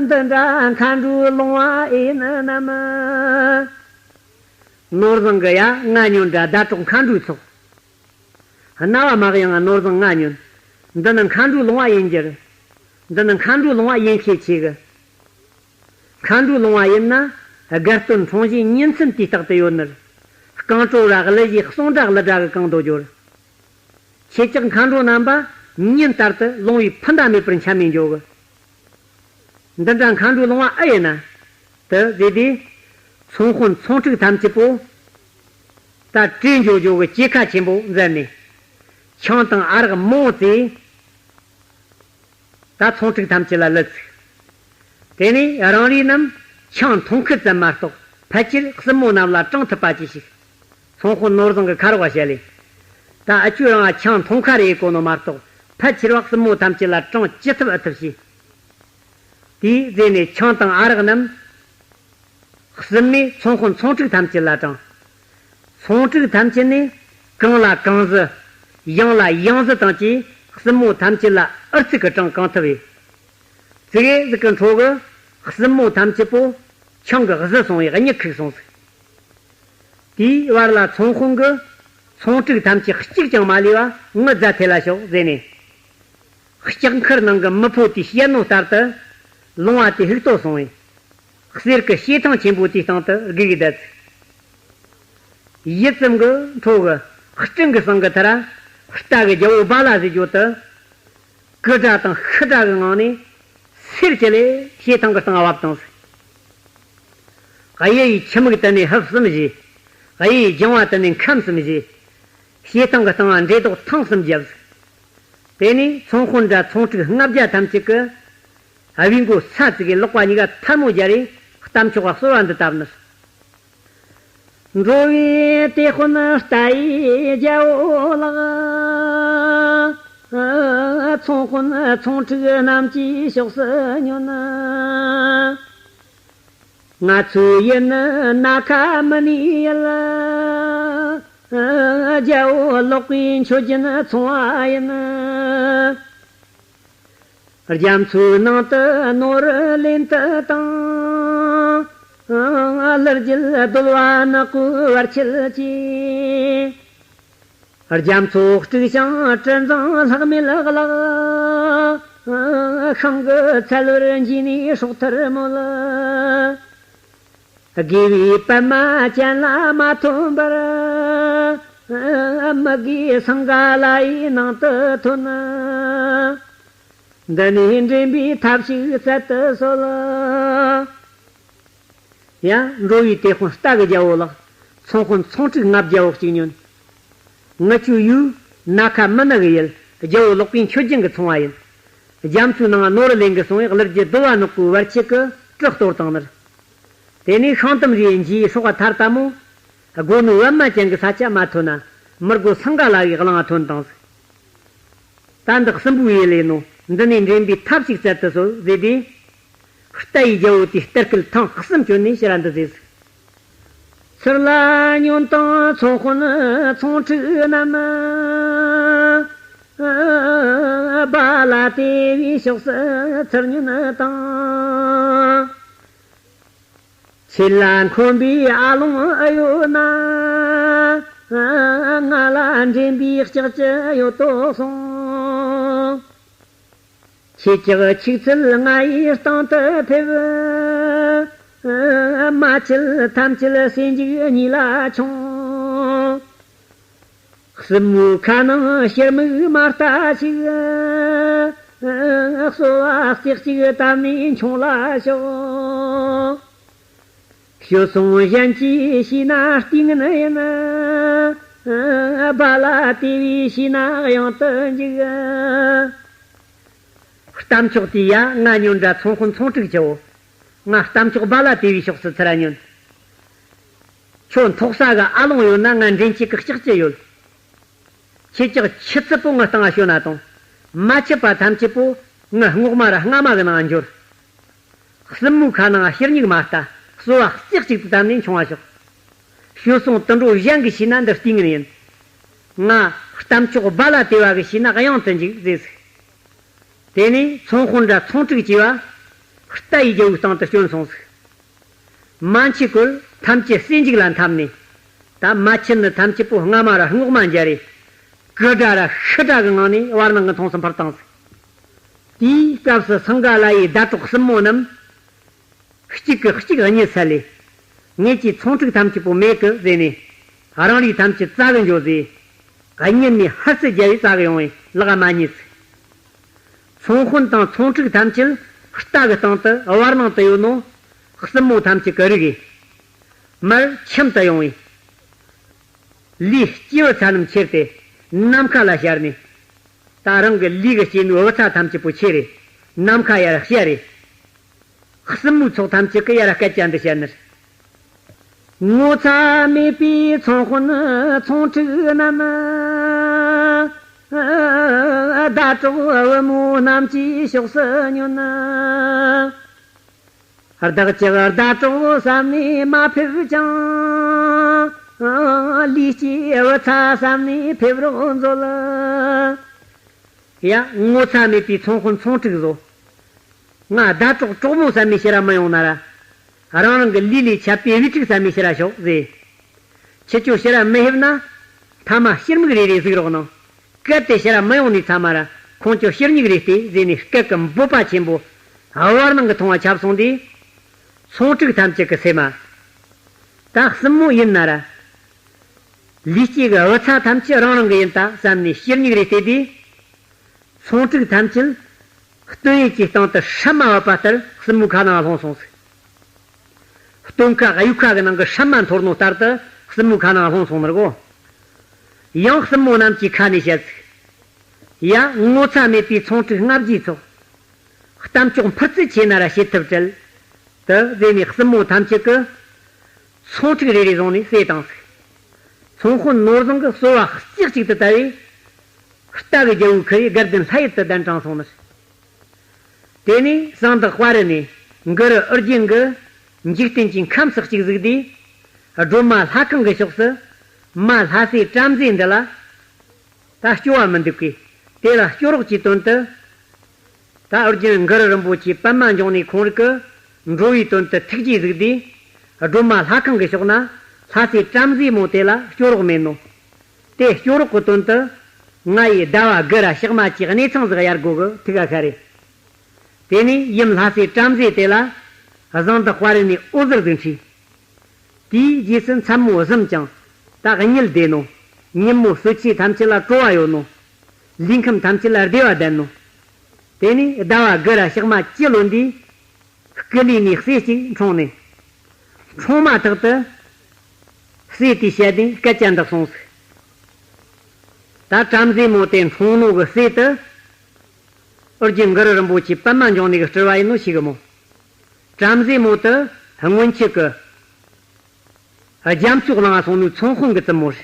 འདི་འདྲ་མཁའ་འགྲོའི་ལོང་བ་ཨེ་ཡིན་ནམ། ནོར་བཟང་གིས་ཡ་ང་ཉོན་དྲ་ཟླ་གྲོགས་མཁའ་འགྲོའི་ཚོགས། རྣ་བ་མ་གཡེང་ང་ནོར་བཟང་ང་ཉོན། འདི་ནི་མཁའ་འགྲོའི་ལོང་བ་ཡིན་རྒྱུ་རེད། འདི་ནི་མཁའ་འགྲོའི་ལོང་བ་ཡིན་ཤས་ཆེ་གི། མཁའ་འགྲོའི་ལོང་བ་ཡིན་ན། དགའ་སྟོན་འཁྲུངས་གཞིས་ཉིན་མཚན་དུས་རྟག་ཏུ་ཡོད་ནི་རེད། རྐང་བྲོ་ར་གླུ་གཞས་གསུང་སྒྲ་གླུ་སྒྲ་གིས་གང་དུ་འགྱུར། ཁྱེད་ཅག་མཁའ་འགྲོ་རྣམ་པ་ཉིན་ལྟར་དུ་ལོང་བས་འཕུར་མདའ་མེད་པར་འཁྱམས་ནས་འགྱོ་གི། འདི་འདྲ་མཁའ་འགྲོའི་ལོང་བ་ཨེ་ཡིན་ན། དེ་ཟེར་དུས། ཚོང་དཔོན་ཚོང་དྲུག་ཐམས་ཅད་པོ། ད་བྲོས་འགྱོ་འགྱོ་གི་སྐྱེད་ཀ་ཆེན་པོ་མཛད་ནས། ཆང་དང་ཨ་རག་མང་བོ་བཙོས། ད་ཚོང་དྲུག་ཐམས་ཅད་ལ་ལུད་ཟིག་དེ་ནས་རང་རེ་རྣམས་ཆང་འཐུང་ཁུལ་ཙམ་མ་གཏོགས་ཕལ་ཆེར་སྲིན་མོ་རྣམས་ལ་དྲང་ཐུབ་པ་ཅིག་ཞིག་ཚོང་དཔོན་ནོར་བཟང་གིས་ཁ་རོག་པ་བྱས་ལེ། ད་ཨ་ཆོས་རང་ང་ཆང་འཐུང་ཁ་རེ་ཡེད་གོ་ནོ་མ་གཏོགས་ཕལ་ཆེར་བ་སྲིན་མོ་ཐམས་ཅད་ལ་དྲང་ཅི་ཐུབ་ཨེ་ཐུབ་བྱས། དེའི་རྗེས་ནས་ཆང་དང་ཨ་རག་རྣམས་སྲིན་མོས་ཚོང་དཔོན་ཚོང་དྲུག་ཐམས་ཅད་ལ་དྲངས། ཚོང་དྲུག་ཐམས་ཅད་ནས་གང་ལ་གང་གཟི། ཡང་ལ་ཡང་གཟི་དང་བཅས་སྲིན་མོ་ཐམས་ཅད་ལ་ཨུ་ཚུགས་ཀྱིས་དྲངས་གང་ཐུབ་བས། ཙི་གེ་ཟིག་གི་འཕྲོ་གི་སྲིན་མོ་ཐམས་ཅད་པོ་ཆང་གིས་གཟི་སོང་བས་གཉིད་ཁུག་སོང་ཟིག་དེའི་བར་ལ་ཚོང་དཔོན་གྱིས་ཚོང་དྲུག་ཐམས་ཅད་གཅིག་ཀྱང་མ་ལུས་པ་ངུ་རྫ་ཐེ་ལ་ཤོག་ཟེར་ནས། ལྕགས་མཁར་ནང་གི་མི་ཕོ་དེས་བཤད་ནོ་ལྟར་དུ། ལོང་བ་དེ་ཧུག་ཏོ་སོང་བས། གསེར་གྱི་བྱེ་ཐང་ཆེན་པོ་དེའི་སྟེང་དུ་སྒུག་གི་བསྡད་ཚུལ། ཡིད་ཙམ་གྱི་འཕྲོ་གི་སྤྲིན་གྱི་ཟང་གི་མཐར། རྟ་གི་རྒྱལ་པོ་བ་ལ་ཟེར་རྒྱུ་དེ། ཀི་སྒྲ་དང་ཤི་སྒྲ་གི་ངང་ནས་སེར་ཅི་ལས་བྱེ་ཐང་གི་སྟེང་བབས་བཏང་ཟིག་གཡུ་ཡི་ཁྱི་མིག་དེ་ནས་ཧུབ་གསུམ་བཞེས། གཡུ་ཡི་ལྗང་བ་དེ་ནས་ཁམ་གསུམ་བཞེས། བྱེ་ཐང་གི་སྟེང་ང་འགྲེ་ལྡོག་ཐེངས་གསུམ་བརྒྱབ་ཟིག་དེ་ནས་ཚོང་དཔོན་དྲ་ཚོང་ཕྲུག་ལྔ་བརྒྱ་ཐམས་ཅད་ཀྱིས་བེའུ་མགོ་ས་བཙུགས་གི་ལག་པ་གཉིས་ཀ་ཐལ་མོ་སྦྱར་རེ་རྟ་མཆོག་ག་གསོལ་བ་འདི་བཏབ་ནས། འགྲོ་བའི་དེད་དཔོན་རྟ་ཡི་རྒྱལ་པོ་ལགས། ཚོང་དཔོན་ཚོང་ཕྲུག་རྣམས་ཀྱི་ཕྱོགས་སུ་ཉོན། ང་ཚོའི་ཡུལ་ནི་ན་ཁ་མི་ནི་ཡུལ། རྒྱལ་པོ་ལོག་པའི་མཆོད་སྦྱིན་ཚོང་བ་ཡིན། རྒྱ་མཚོའི་ནང་དུ་ནོར་ལེན་དུ་བཏང་། གླུ་རྒྱུད་གདོལ་བ་ནག་པོའི་བར་ཆད་ཀྱིས། རྒྱ་མཚོ་དཀྲུགས་ཤིང་གྲུ་འཛིན་ལྷག་མེད་བརླག། ཤིང་གི་ཚལ་བར་འགྱིས་ནས་སྲོག་ཐར་མོད། དགེ་བའི་པད་མ་ཅན་ལ་མ་ཐོན་པར། མི་དགེ་སིང་ག་ལ་ཡི་ནང་དུ་ཐོན། འདི་ནས་འདྲེན་པའི་ཐབས་ཤིག་སྩལ་དུ་གསོལ། ཡ། འགྲོ་བའི་དེད་དཔོན་རྟ་གི་རྒྱལ་པོ་ལགས། ཚོང་དཔོན་ཚོང་ཕྲུག་ལྔ་བརྒྱ་བོ་གཅིག་ཉོན། ངི་ཆོའི་ཡུལ་ན་ཁ་མི་ནག་གི་ཡུལ་རྒྱལ་པོ་ལོག་པའི་མཆོད་སྦྱིན་གྱི་ཚོང་བ་ཡིན། རྒྱ་མཚོའི་ནང་ནོར་ལེན་གི་སོང་བས་གླུ་རྒྱུད་གདོལ་བ་ནག་པོའི་བར་ཆད་ཀྱིས་གྲུ་གཏོར་བཏང་ནི་རེད། དེ་ནས་ཤིང་དུམ་རེ་འགྱིས་སྲོག་ག་ཐར་ལྟ་མོ། སྒོ་ནས་པད་མ་ཅན་གྱི་ས་ཆ་མ་ཐོན་ན། མི་དགེ་སིང་ག་ལ་ཡི་གླིང་ང་ཐོན་བཏང་ཟིག་ད་འདི་སྲིན་པོའི་ཡུལ་ལས་ནོ། འདི་ནས་འདྲེན་པའི་ཐབས་ཤིག་སྩལ་དུ་གསོལ་ཟེར་དུས། རྟ་ཡི་རྒྱལ་པོ་དེས་གཏེར་ཁུལ་ཐེངས་གསུམ་བསྐྱོན་ནས་ཕྱིར་ར་འདི་ཟེར་ཟིག་ཚུར་ལ་ཉོན་དང་ཚོང་དཔོན་ཚོང་ཕྲུག་རྣམས། བ་ལ་དེ་བའི་ཕྱོགས་སུ་ཚུར་ཉོན་དང་། ཁྱེད་ལ་འཁོན་པའི་ཨ་ལོང་ཨེ་ཡོད་ན། ང་ལ་འདྲེན་པའི་ལྕགས་ཀྱུ་ཡོད་དོ་གསུངས། ཁྱེད་ཀྱི་ཆིག་རྩལ་ང་ཡི་སྟེང་དུ་ཕེབས། མ་ཁྱེད་ཐམས་ཅད་ཟས་འཇིགས་ཉེས་ལ་མཆོང་། སྲིན་མོའི་ཁ་ནང་ཕྱུར་མིག་མ་ལྟ་ཞིག་གསོལ་བ་རྩེ་གཅིག་བཏབ་ནས་མཆོང་ལ་ཤོག་ཞོལ་སོང་གཞན་གྱིས་ཤེས་ན་ལྟས་ངན་ཡིན། བ་ལ་དེ་བས་ཤེས་ན་གཡང་དུ་འཇུག་རྟ་མཆོག་དེས་ཡ་ང་ཉོན་དྲ་ཚོང་དཔོན་ཚོང་ཕྲུག་ཁྱེའོ། ང་རྟ་མཆོག་བ་ལ་དེ་བའི་ཕྱོགས་སུ་ཚུར་ར་ཉོན། ཁྱོད་འཐོག་ས་གི་ཨ་ལོང་ཡོད་ན་ང་འདྲེན་བྱེད་ཀྱི་ལྕགས་ཀྱུ་ཡོད། ཁྱེད་ཅག་ཁྱི་ཚུད་པོ་ངའི་སྟེང་ང་ཞོན་ན་དང་། མ་ཁྱི་པ་ཐམས་ཅད་པོ་ངའི་རྔོག་མ་ར་རྔ་མ་གི་ནང་ང་འབྱོར། སྲིན་མོའི་ཁ་ནང་ཕྱུར་མིག་མ་ལྟ། གསོལ་བ་རྩེ་གཅིག་ཏུ་བཏབ་ནས་མཆོང་བ་ཤོག་ཞོལ་སོང་དུད་འགྲོ་གཞན་གྱིས་ཤེས་ན་འདི་ལྟས་ངན་ཡིན། ང་རྟ་མཆོག་བ་ལ་དེ་བ་གིས་ཤེས་ན་གཡང་དུ་འཇུག་ཟེར་ཟིག་དེ་ནས་ཚོང་དཔོན་དྲ་ཚོང་ཕྲུག་བཅས་པ། རྟ་ཡི་རྒྱལ་པོའི་སྟེང་དུ་བསྐྱོན་སོང་ཟིག་མ་མཆིས་གོང་ཐམས་ཅད་ཟས་འཇིགས་ལ་འཐམས་ནས། ད་མ་མཆིས་ནི་ཐམས་ཅད་པོ་རྔ་མ་ར་རྔོག་མ་འབྱར་རེ། ཀི་སྒྲ་ར་ཤི་སྒྲ་གི་ངང་ནས་བར་སྣང་གི་མཐོངས་སུ་འཕུར་བཏང་ཟིག་དེའི་སྐབས་སུ་སིང་ག་ལ་ཡི་ཟླ་གྲོགས་སྲིན་མོ་རྣམས། གཅིག་གིས་གཅིག་གཉིད་སད་ལས། ངེད་ཀྱི་ཚོང་ཕྲུག་ཐམས་ཅད་པོ་མེད་གི་ཟེར་ནས། རང་རིགས་ཐམས་ཅད་བཙལ་གི་འགྱོ་ཟེར། གཉིད་ནས་ཧར་སེ་རྒྱབ་ཡི་བཙལ་གི་ཡོང་བས་ལག་མ་རྙེད་ཟིག་ཚོང་དཔོན་དང་ཚོང་ཕྲུག་ཐམས་ཅད་རྟ་གི་སྟེང་དུ་བར་སྣང་དུ་ཡོད་ནོ། སྲིན་མོ་ཐམས་ཅད་ཀྱི་རིགས་ཡིན། མར་ཁྱིམ་དུ་ཡོང་བས། ལུས་སྐྱེས་བུ་ཚ་རྣམས་ཁྱེར་ཏེ་ནམ་མཁའ་ལ་ཤར་ནས། ད་རང་གི་ལུས་ཀྱི་སྐྱེས་ནོ་བུ་ཚ་ཐམས་ཅད་པོ་ཁྱེར་རེ། ནམ་མཁའ་ཡར་བཤར་རེ། སྲིན་མོའི་ཚོགས་ཐམས་ཅད་ཀྱིས་ཡར་སྐད་ཆ་འདི་བཤད་ནི་རེད། ངོ་ཚ་མེད་པའི་ཚོང་དཔོན་ཚོང་ཕྲུག་རྣམས། ཟླ་གྲོགས་བུ་མོ་རྣམས་ཀྱི་ཕྱོགས་སུ་ཉོན། བདག་ཅག་ཟླ་གྲོགས་བསམ་ནས་མ་ཕེབས་ཀྱང་། ལུས་སྐྱེས་བུ་ཚ་བསམ་ནས་ཕེབས་རོགས་མཛོད། ཡ། ངོ་ཚ་མེད་པའི་ཚོང་དཔོན་ཚོང་ཕྲུག་བཟོ། ང་ཟླ་གྲོགས་གྲོགས་མོ་བསམ་མི་ཕྱིར་ར་མི་ཡོང་ན་ར། རང་རང་གི་ལུས་ལས་ཆད་པའི་བུ་ཕྲུག་བསམ་མི་ཕྱིར་ར་ཤོག་ཟེར། ཁྱེད་ཚོ་ཕྱིར་ར་མི་ཕེབས་ན། ཐ་མ་ཕྱིར་མིག་རེ་རེ་གཟིགས་རོགས་གནང་། གལ་ཏེ་ཕྱིར་ར་མི་ཡོང་ནས་ཚ་མ་ར་ཁོང་ཚོ་ཕྱིར་མིག་རེ་བལྟས་ཟེར་ནས་སྐད་ཀྱི་འབོད་པ་ཆེན་པོ། བར་སྣང་གི་མཐོང་བ་ཁྱབ་སོང་དུས། ཚོང་དྲུག་ཐམས་ཅད་ཀྱི་སེམས་མ། ད་གསུམ་མོ་ཡིན་ན་ར། ལུས་སྐྱེས་ཀྱི་བུ་ཚ་ཐམས་ཅད་རང་རང་གི་ཡིན་ད་བསམ་ནས་ཕྱིར་མིག་རེ་བལྟས་དུས། ཚོང་དྲུག་ཐམས་ཅད་སྟོན་ཡུལ་གྱི་སྟེང་དུ་སྲན་མ་བབས་པ་ལྟར་གསུམ་མོའི་ཁ་ནང་ལྷུང་སོང་ཟིག་སྟོན་ཁ་གཡུག་ཁ་གི་ནང་གི་སྲན་མ་འཐོར་ནོ་ལྟར་དུ་གསུམ་མོའི་ཁ་ནང་ལྷུང་སོང་ནི་རེད་གོ། ཡང་གསུམ་མོ་རྣམས་ཀྱི་ཁ་ནས་བཤད་ཟིག་ཡ། ངོ་ཚ་མེད་པའི་ཚོང་དྲུག་ལྔ་བརྒྱའི་ཚོགས། གཏམ་ཅོག་འཕུར་རྩལ་ཆེ་ན་ར་བྱེད་ཐབས་བྲལ། དུ་བཟོས་ནས་གསུམ་མོ་ཐམས་ཅད་ཀྱིས་ཚོང་དྲུག་རེ་རེ་བཟུང་ནས་བསད་བཏང་ཟིག་ཚོང་དཔོན་ནོར་བཟང་གིས་གསོལ་བ་རྩེ་གཅིག་ཏུ་བཏབ་པས། རྟ་གི་རྒྱལ་པོའི་ཁུར་ཡིས་དགའ་ལྡན་ལྷ་ཡུལ་དུ་གདན་དྲངས་སོང་ནི། དེ་ནས་གཟེངས་བསྟོད་དཔའ་རི་ནས་གུ་རུ་ཨོ་རྒྱན་གྱིས་འཇིག་རྟེན་གྱི་ཁམས་སུ་གཅིག་གཟིགས་དུས། སྒྲོལ་མ་ལྷ་ཁང་གི་ཕྱོགས་སུ་མ་ལྷ་སྲས་བྲམ་ཟེ་འདི་ལ། ད་སྐྱོ་བ་མི་འདུག་གས། དེ་ལ་སྐྱོ་རོགས་ཀྱི་དོན་དུ། ད་ཨོ་རྒྱན་གུ་རུ་རིན་པོ་ཆེ་པདྨ་འབྱུང་གནས་ཁོང་རིགས་ཀྱིས་འགྲོ་བའི་དོན་དུ་ཐུགས་རྗེས་གཟིགས་དུས། སྒྲོལ་མ་ལྷ་ཁང་གི་ཕྱོགས་ན་ལྷ་སྲས་བྲམ་ཟེ་མོ་དེ་ལ་སྐྱོ་རོགས་མེད་ནོ། དེ་སྐྱོ་རོགས་ཀྱི་དོན་དུ། ང་ཡི་ཟླ་བ་དགུ་ར་ཞག་མ་གཅིག་གནས་ཚང་ཟིག་གཡར་དགོ་གི་ཐུག་ག་ཤ་རེད། དེ་ནས་ཡུམ་ལྷ་སྲས་བྲམ་ཟེ་དེ་ལ་གཟེངས་བསྟོད་དཔའ་རི་ནས་འོད་ཟེར་ཟིག་འཕྲོས། དེའི་རྗེས་སུ་མཚན་མོ་གཟིམ་ཅིང་ད་གཉིད་བདེ་ནོ། ཉིན་མོ་གསོད་ཆས་ཐམས་ཅད་ལ་བྲོ་བ་ཡོད་ནོ། ལུས་ཁམས་ཐམས་ཅད་ལ་བདེ་བ་ལྡན་ནོ། དེ་ནས་ཟླ་བ་དགུ་ར་ཞག་མ་བཅུ་ལོན་དུས། སྐུ་ལུས་ནས་སྲས་གཅིག་འཁྲུངས་ནས། འཁྲུངས་མ་ཐག་ཏུ། སྲས་དེས་བཤད་དོན་སྐད་ཆ་འདི་གསུངས་སོ། ད་བྲམ་ཟེ་མོ་དེ་འཁྲུངས་ནོ་གི་སྲས་དེ། ཨོ་རྒྱན་གུ་རུ་རིན་པོ་ཆེ་པདྨ་འབྱུང་གནས་ཀྱི་སྤྲུལ་བ་ཡིན་ནོ་ཤེས་གི་མོ། བྲམ་ཟེ་མོ་དེ་སྔོན་ཆད་ཀྱི་རྒྱ་མཚོའི་གླིང་ང་སོང་ནོའི་ཚོང་དཔོན་གྱི་བཙུན་མོ་རེད།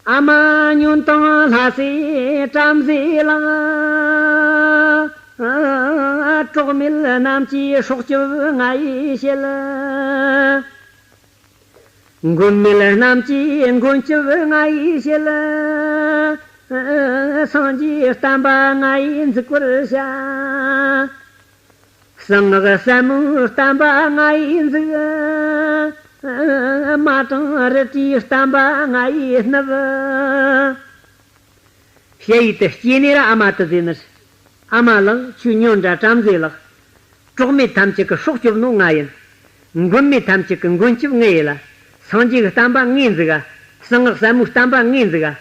ཨ་མ་ཉོན་དང་ལྷ་སྲས་བྲམ་ཟེ་ལགས། གྲོགས་མེད་རྣམས་ཀྱི་སྲོག་སྐྱོབ་ང་ཡིས་བྱེད། མགོན་མེད་རྣམས་ཀྱི་མགོན་སྐྱོབ་ང་ཡིས་བྱེད། སངས་རྒྱས་བསྟན་པ་ང་ཡིས་འཛུགས་པར་བྱ། གསང་སྔགས་ཟབ་མོའི་བསྟན་པ་ང་ཡིས་འཛུགས། མ་ཏྲང་རི་བྲིས་བསྟན་པ་ང་ཡིས་བསྣུབས། ཞ་ཡི་དེ་སྐྱེས་ནས་ར་ཨ་མ་དེ་ཟེར་ནི། ཨ་མ་ལགས་ཁྱོད་ཉོན་དྲ་བྲམ་ཟེ་ལགས། གྲོགས་མེད་ཐམས་ཅད་ཀྱི་སྲོག་སྐྱོབ་ནོ་ང་ཡིན། མགོན་མེད་ཐམས་ཅད་ཀྱི་མགོན་སྐྱོབ་ངས་ཡིན་ལ། སངས་རྒྱས་ཀྱི་བསྟན་པ་ངས་འཛུགས་ག་གསང་སྔགས་ཟབ་མོའི་བསྟན་པ་ངས་འཛུགས་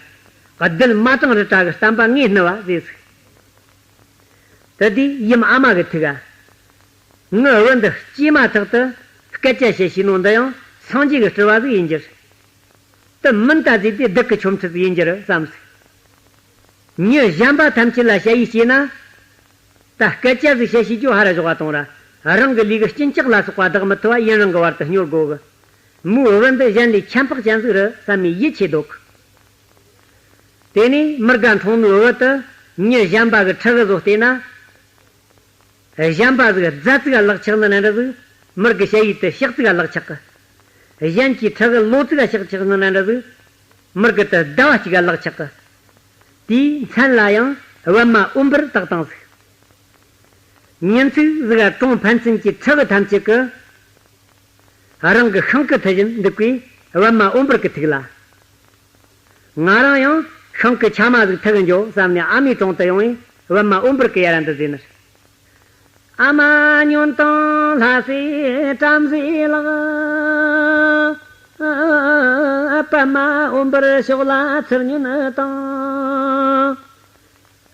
ག་རྡུལ་མ་ཏྲང་རི་བྲག་གི་བསྟན་པ་ངས་བསྣུབས་པ་ཟེར་ཟིག་དེ་དུས་ཡུམ་ཨ་མ་གི་ཐུག་ག་ངའི་བུ་འདི་སྐྱེས་མ་ཐག་ཏུ་སྐད་ཆ་བཤད་ཤེས་ནོ་འདི་ཡང་སངས་རྒྱས་ཀྱི་སྤྲུལ་བ་ཟིག་ཡིན་རྒྱུ་རེད། དེ་མིན་ད་ཟེར་དུས་སྡུག་གི་ཆོ་འཕྲུལ་ཟིག་ཡིན་རྒྱུ་རེད་བསམ་ཟིག་མྱི་གཞན་པ་ཐམས་ཅད་ལ་ཞ་ཡིས་སྐྱེས་ན། ད་སྐད་ཆ་ཟིག་བཤད་ཤེས་རྒྱུ་ཧ་ར་ཞོག་ག་གཏོང་ར། རང་གི་ལུས་ཀྱི་གཅིན་སྐྱག་ལ་སོགས་པ་བདག་མི་ཐུབ་པ་ཡུན་རིང་གི་བར་དུ་སྙོར་དགོ་གི་མོའི་བུ་འདི་གཞན་ལས་ཁྱད་འཕགས་ཅན་ཟིག་རེད་བསམ་མི་ཡིད་ཆེས་འདུག་དེ་ནས་མི་དགའ་འཁྲུངས་ནོའི་བུ་དེ་མྱི་གཞན་པ་གི་ཕྲུ་གུ་བཟོ་བལྟས་ན། གཞན་པ་ཟིག་རྫ་ཙིག་ག་ལག་ཆགས་ནི་ན་འདྲ་ཟིག་མི་དགའི་ཞ་ཡིས་དེ་ཤག་ཙིག་ག་ལག་ཆགས་གི་གཞན་གྱི་ཕྲུ་གུ་ལོ་ཙིག་ག་ཤག་ཆགས་ནི་ན་འདྲ་ཟིག་མི་དགའི་དེ་ཟླ་བ་གཅིག་ག་ལག་ཆགས་གི་དེའི་མཚན་ལ་ཡང་པད་མ་འོད་འབར་བཏགས་བཏང་ཟིག་ཉིན་ཅིག་ཟིག་ག་གྲོང་ཕན་ཚུན་གྱི་ཕྲུ་གུ་ཐམས་ཅད་ཀྱིས་རང་གི་ཤིང་གི་མཐིལ་བཞིན་འདུག་པས་པད་མ་འོད་འབར་གྱི་ཐུགས་ལ། ང་རང་ཡང་ཤིང་གི་ཆ་མ་ཟིག་འཐུ་གི་འགྱོ་བསམ་ནས་ཨ་མའི་དྲུང་དུ་ཡོང་བས་པད་མ་འོད་འབར་གྱིས་ཡར་ར་འདི་ཟེར་ནི། ཨ་མ་ཉོན་དང་ལྷ་སྲས་བྲམ་ཟེ་ལགས། པད་མ་འོད་འབར་ཕྱོགས་ལ་ཚུར་ཉོན་དང་།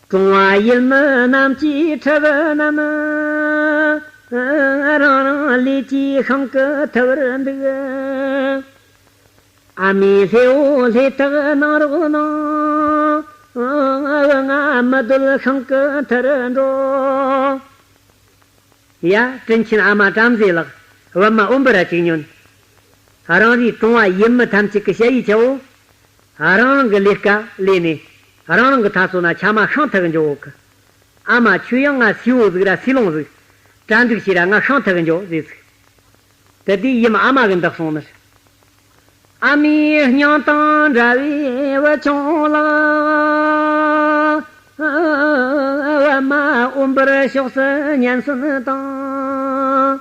གྲོང་བ་ཡུལ་མི་རྣམས་ཀྱི་ཕྲུ་གུ་རྣམས། རང་རང་ལུས་ཀྱི་ཤིང་གི་མཐུ་བར་འདུག་ཨ་མའི་ལྷའི་འོ་ལྷའི་ཐག་གནང་རོགས་གནང་། འུ་ང་མི་སྡོད་ཤིང་གི་མཐུར་འགྲོ། ཡ། དྲིན་ཆེན་ཨ་མ་བྲམ་ཟེ་ལགས། པད་མ་འོད་འབར་ར་ཅིག་ཉོན། རང་རེའི་གྲོང་བ་ཡུལ་མི་ཐམས་ཅད་ཀྱི་ཞ་ཡིས་ཆ་བོ། རང་རང་གི་ལས་ཀ་ལས་ནས་རང་རང་གི་ཐ་ཚོ་ན་ཆ་མ་ཤིང་འཐུ་གི་འགྱོ་གོ་གི་ཨ་མ་ཁྱོད་ཡང་ང་སུས་འོ་ཟིག་ར་སུས་ལོང་ཟིག་གྲ་འགྲིག་བྱོས་ར་ང་ཤིང་འཐུ་གི་འགྱོ་ཟེར་ཟིག་དེ་དུས་ཡུམ་ཨ་མ་གིས་འདི་གསུངས་ནི། ཨ་མའི་སྙིང་དང་འདྲ་བའི་བུ་ཆུང་ལགས། པད་མ་འོད་འབར་ཕྱོགས་སུ་སྙན་གསོན་དང་།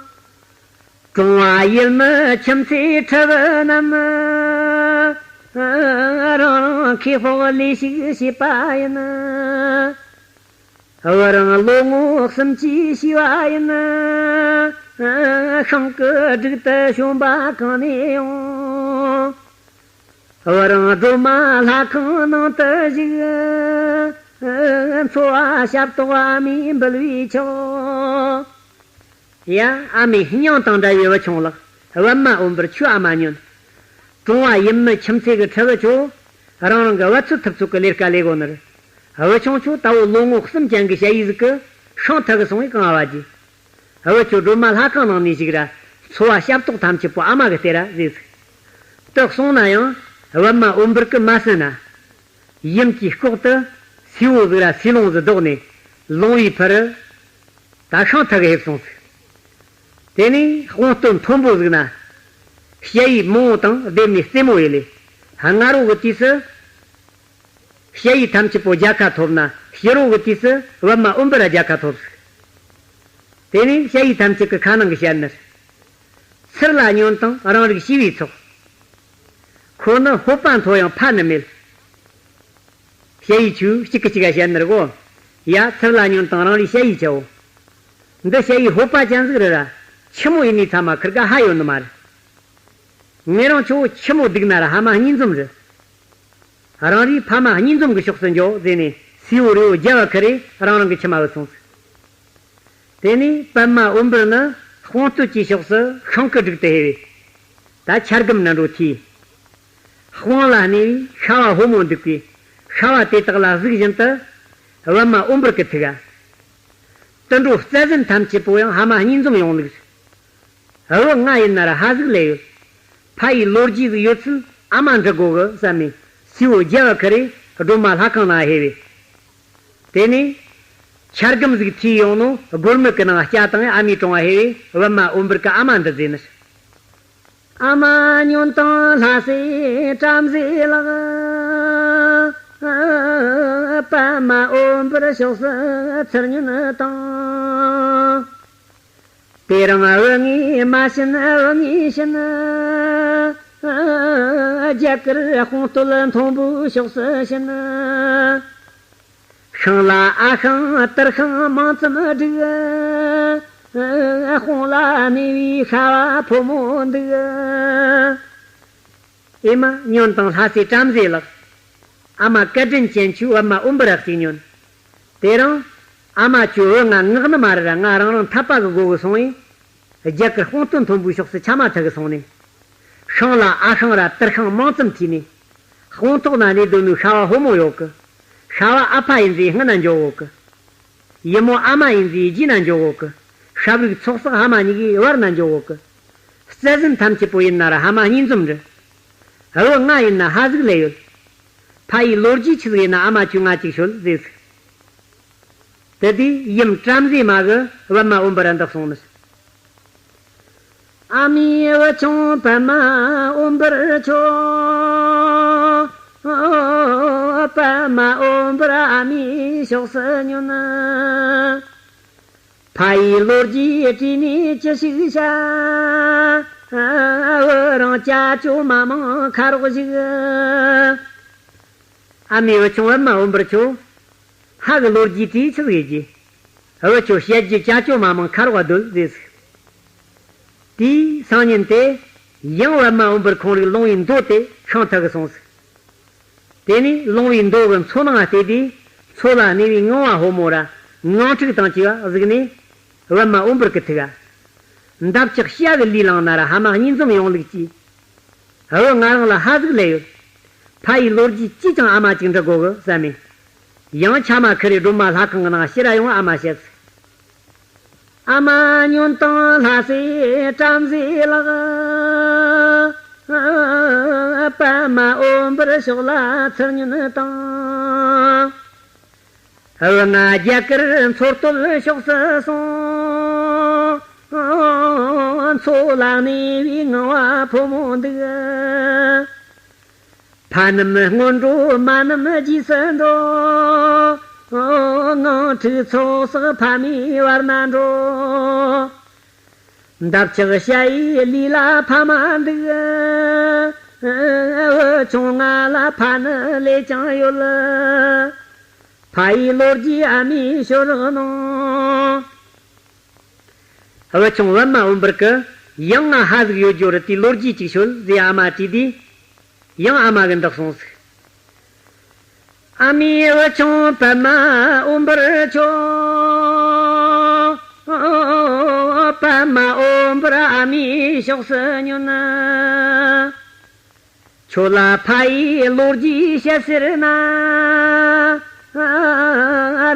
གྲོང་བ་ཡུལ་མི་ཁྱིམ་མཚེས་ཕྲུ་གུ་རྣམས། རང་རང་ཁེ་སྤོགས་ལས་ཤིག་བྱས་པ་ཡིན། བུ་རང་ལོ་ངོ་གསུམ་གྱི་བྱིས་པ་ཡིན། ཤིང་གི་སྦྲུལ་དུ་བྱོན་པ་གང་ནས་ཡོང་། བུ་རང་སྒྲོལ་མ་ལྷ་ཁང་ནང་དུ་བཞུགས། འཚོ་བ་ཞབས་ཏོག་ཨ་མས་འབུལ་བས་ཆོག། ཡ། ཨ་མས་སྙིང་དང་འདྲ་བའི་བུ་ཆུང་ལགས། པདྨ་འོད་འབར་ཁྱོའི་ཨ་མ་ཉོན། གྲོང་བ་ཡུལ་མི་ཁྱིམ་མཚེས་ཀྱི་ཁྲི་བུ་ཁྱོད། རང་རང་གི་བུ་ཚོད་ཐུབ་ཚོད་ཀྱི་ལས་ཀ་ལས་དགོ་ནི་རེད། བུ་ཆུང་ཁྱོད་ད་བོ་ལོ་ངོ་གསུམ་ཅན་གྱི་ཞ་ཡིས་ཟིག་གི་ཤིང་འཐུ་གི་སོང་བས་གང་བ་གྱིས། བུ་ཁྱོད་སྒྲོལ་མ་ལྷ་ཁང་ནང་ནས་བཞུགས་ར། འཚོ་བ་ཞབས་ཏོག་ཐམས་ཅད་པོ་ཨ་མ་གི་སྟེར་ར་ཟེར་ཟིག། དུ་གསུངས་ན་ཡང་པདྨ་འོད་འབར་གི་མ་སྲིད་ན། ཡུམ་གྱི་ལྐོག་ཏུ་སེའུ་ཟིག་ར་སེ་ལོང་ཟིག་བདོག་ནས་ལོང་བའི་ཕུར། ད་ཤིང་འཐུ་གི་ཕེབས་སོང་ཟིག། དེ་ནས་དཔང་སྟོན་མཐོན་པོ་ཟིག་ན། ཞ་ཡིས་མང་བོ་དང་སྡེབ་ནས་རྩེ་མོ་ཡེ་ལས། སྔ་རོ་གི་དུས་སུ། ཞ་ཡིས་ཐམས་ཅད་པོ་རྒྱལ་ཁ་ཐོབ་ན། ཕྱི་རོ་གི་དུས་སུ་པདྨ་འོད་འབར་ར་རྒྱལ་ཁ་ཐོབ་ཟིག། དེ་ནས་ཞ་ཡིས་ཐམས་ཅད་ཀྱི་ཁ་ནང་གི་བཤད་ནི། ཚུར་ལ་ཉོན་དང་རང་རིགས་ཤེས་པའི་ཚོགས། ཁོ་ནི་ཧོད་པ་མཐོ་ཡང་ཕ་ནི་མེད། ཞ་ཡིས་ཆུ་གཅིག་གི་གཅིག་ག་བཤད་ནི་རེད་གོ། ཡ། ཚུར་ལ་ཉོན་དང་རང་རིགས་ཞ་ཡིས་ཆའོ། འདི་ཞ་ཡིས་ཧོད་པ་ཅན་ཟིག་རེད་ར། ཆི་མོ་ཡིན་ནི་ཚ་མ་ཁིར་ག་ཧ་ཡོད་ནི་མ་རེད། ངེད་རང་ཆུ་བོ་ཆི་མོ་སྡུག་ན་ར་ཕ་མ་གཉིས་འཛོམས་རེད། རང་རེའི་ཕ་མ་གཉིས་འཛོམས་ཀྱི་ཕྱོགས་སུ་འགྱོ་ཟེར་ནས་སེའུ་རི་བོ་རྒྱལ་བ་ཁི་རེ་རང་རང་གི་ཁྱིམ་མ་བུད་སོང་ཟིག། དེ་ནས་པདྨ་འོད་འབར་ནི་དཔང་སྟོད་ཀྱི་ཕྱོགས་སུ་ཤིང་གི་སྦྲུལ་དུ་ཕེབས་པས། ད་ཆར་སྒམ་ནང་འགྲོ་ཐིས། དཔང་ལ་གནས་པའི་ཤ་བ་ཕོ་མོ་འདུག་པས། ཤ་བ་དེ་དག་ལ་གཟིགས་བཞིན་དུ། པདྨ་འོད་འབར་གྱི་ཐུགས། དུད་འགྲོ་རྩྭ་གཟན་ཐམས་ཅད་པོ་ཡང་ཕ་མ་གཉིས་འཛོམས་ཡོང་ལུགས། བུ་ང་ཡིན་ན་ར་ཧ་ཟིག་ལས་ཡོད། ཕ་ཡི་ལོ་རྒྱུས་ཟིག་ཡོད་ཚུལ་ཨ་མ་འདྲི་དགོ་གི་བསམ་ནས་སེའུ་རྒྱལ་བ་ཁི་རེ་སྒྲོལ་མ་ལྷ་ཁང་ནང་ཕེབས་པས། དེ་ནས་ཆར་སྒམ་ཟིག་ཐིས་ཡོང་ནོ་སྒོར་མོ་གི་ནང་སྐྱ་བཏང་ཨ་མའི་གྲོང་བ་ཕེབས་པས་པདྨ་འོད་འབར་གི་ཨ་མ་འདི་ཟེར་ནི། ཨ་མ་ཉོན་དང་ལྷ་སྲས་བྲམ་ཟེ་ལགས། པདྨ་འོད་འབར་ཕྱོགས་སུ་ཚུར་ཉོན་དང་། དེ་རིང་བུ་ངས་མ་ཕྱིན་བུ་ངས་ཕྱིན། རྒྱ་གར་དཔང་སྟོད་མཐོན་པོའི་ཕྱོགས་སུ་ཕྱིན། ཤིང་ལ་ཨ་ཤིང་དུར་ཤིང་མང་ཙམ་བསྒྲིགས། དཔང་ལ་གནས་པའི་ཤ་བ་ཕོ་མོ་འདུག། ཨེ་མ་ཉོན་དང་ལྷ་སྲས་བྲམ་ཟེ་ལགས། ཨ་མ་བཀའ་དྲིན་ཅན་ཁྱོས་པདྨ་འོད་འབར་ར་གཅིག་ཉོན། དེ་རིང་ཨ་མ་ཁྱོད་བུ་ང་མངགས་ནི་མ་རེད་ར། ང་རང་རང་འཐད་པ་གི་སྒོ་གི་སོང་བས། རྒྱ་གར་དཔང་སྟོད་མཐོན་པོའི་ཕྱོགས་སུ་ཆ་མ་ཐུག་གི་སོང་ནས། ཤིང་ལ་ཨ་ཤིང་ར་དུར་ཤིང་མང་ཙམ་ཐིས་ནས། དཔང་ཐོག་ན་གནས་སྡོད་ནོའི་ཤ་བ་ཕོ་མོ་ཡོད་གི། ཤ་བ་ཨ་ཕ་ཡིན་ཟེར་སྔུན་ན་འགྱོ་གོ་གི། ཡུ་མོ་ཨ་མ་ཡིན་ཟེར་རྗེས་ན་འགྱོ་གོ་གི། ཤ་བུག་ཚོགས་བསགས་ཕ་མ་གཉིས་ཀའི་བར་ན་འགྱོ་གོ་གི། རྩྭ་གཟན་ཐམས་ཅད་པོ་ཡིན་ན་ར་ཕ་མ་གཉིས་འཛོམས་རེད། བུ་ང་ཡིན་ན་ཧ་ཟིག་ལས་ཡོད། ཕ་ཡི་ལོ་རྒྱུས་ཆི་ཟིག་ཡིན་ན་ཨ་མ་ཁྱོས་ང་གཅིག་ཤོད་ཟེར་ཟིག། དེ་དུས་ཡུམ་བྲམ་ཟེ་མ་གི་པདྨ་འོད་འབར་ར་འདི་གསུངས་ནི། ཨ་མའི་བུ་ཆུང་པདྨ་འོད་འབར་ཁྱོད། པདྨ་འོད་འབར་ཨ་མའི་ཕྱོགས་སུ་ཉོན། ཕ་ཡི་ལོ་རྒྱུས་དྲིས་ནས་ཅི་ཞིག་བྱ། བུ་རང་ཅ་ཅོ་མ་མང་ཁ་རོག་ཞིག། ཨ་མའི་བུ་ཆུང་པདྨ་འོད་འབར་ཁྱོད། ཕ་གི་ལོ་རྒྱུས་དྲིས་ཆི་ཟིག་ཡེད་རྒྱུ། བུ་ཁྱོད་བཤད་རྒྱུ་ཅ་ཅོ་མ་མང་ཁ་རོག་སྡོད་ཟེར་ཟིག། དེའི་སང་ཉིན་དེ། ཡང་པདྨ་འོད་འབར་ཁོང་རིགས་ལོང་བའི་མདོ་དེ་ཤིང་འཐུ་གི་སོང་ཟིག། དེ་ནས་ལོང་བའི་མདོ་གི་མཚོ་ནང་བལྟས་དུས་མཚོ་ལ་གནས་པའི་ངང་བ་ཕོ་མོ་ར་ངང་ཕྲུག་དང་བཅས་པ་གཟིགས་ནས། པདྨ་འོད་འབར་གི་ཐུགས། འདབ་ཆགས་བྱ་གི་ལུས་བླངས་ན་ར་ཕ་མ་གཉིས་འཛོམས་ཡོང་ལུགས་ཀྱིས། བུ་ང་རང་ལ་ཧ་ཟིག་ལས་ཡོད། ཕ་ཡི་ལོ་རྒྱུས་ཅིས་ཀྱང་ཨ་མ་ཅིག་འདྲི་དགོ་གི་བསམ་མེད། ཡང་ཆ་མ་ཁི་རེ་སྒྲོལ་མ་ལྷ་ཁང་གི་ནང་ཕྱིར་ར་ཡོང་ཨ་མ་བཤད་ཟིག། ཨ་མ་ཉོན་དང་ལྷ་སྲས་བྲམ་ཟེ་ལགས། པདྨ་འོད་འབར་ཕྱོགས་ལ་ཚུར་ཉོན་དང་། བུ་ང་རྒྱ་གར་མཚོ་སྟོད་ཕྱོགས་སུ་སོང་། མཚོ་ལ་གནས་པའི་ངང་བ་ཕོ་མོ་འདུག། ཕ་རྣམས་སྔོན་འགྲོ་མ་རྣམས་རྗེས་སུ་འགྲོ། ངང་ཕྲུག་ཚོགས་བསགས་ཕ་མའི་བར་ན་འགྲོ། འདབ་ཆགས་བྱ་ཡི་ལུས་ལ་ཕ་མ་འདུག། བུ་ཆུང་ང་ལ་ཕ་ནི་ལས་ཀྱང་ཡོད། ཕ་ཡི་ལོ་རྒྱུས་ཨ་མའི་ཤོད་རོགས་གནང་། བུ་ཆུང་པདྨ་འོད་འབར་གི་ཡང་ང་ཧ་ཟིག་ཡོད་རྒྱུ་རེད། དེའི་ལོ་རྒྱུས་ཅིག་ཤོད་ཟེར་ཨ་མ་དྲིས་དུས། ཡང་ཨ་མ་གི་འདི་གསུངས་ཟིག་ཨ་མའི་བུ་ཆུང་པདྨ་འོད་འབར་ཁྱོད། པདྨ་འོད་འབར་ཨ་མའི་ཕྱོགས་སུ་ཉོན། ཁྱོད་ལ་ཕ་ཡི་ལོ་རྒྱུས་བཤད་ཟེར་ན།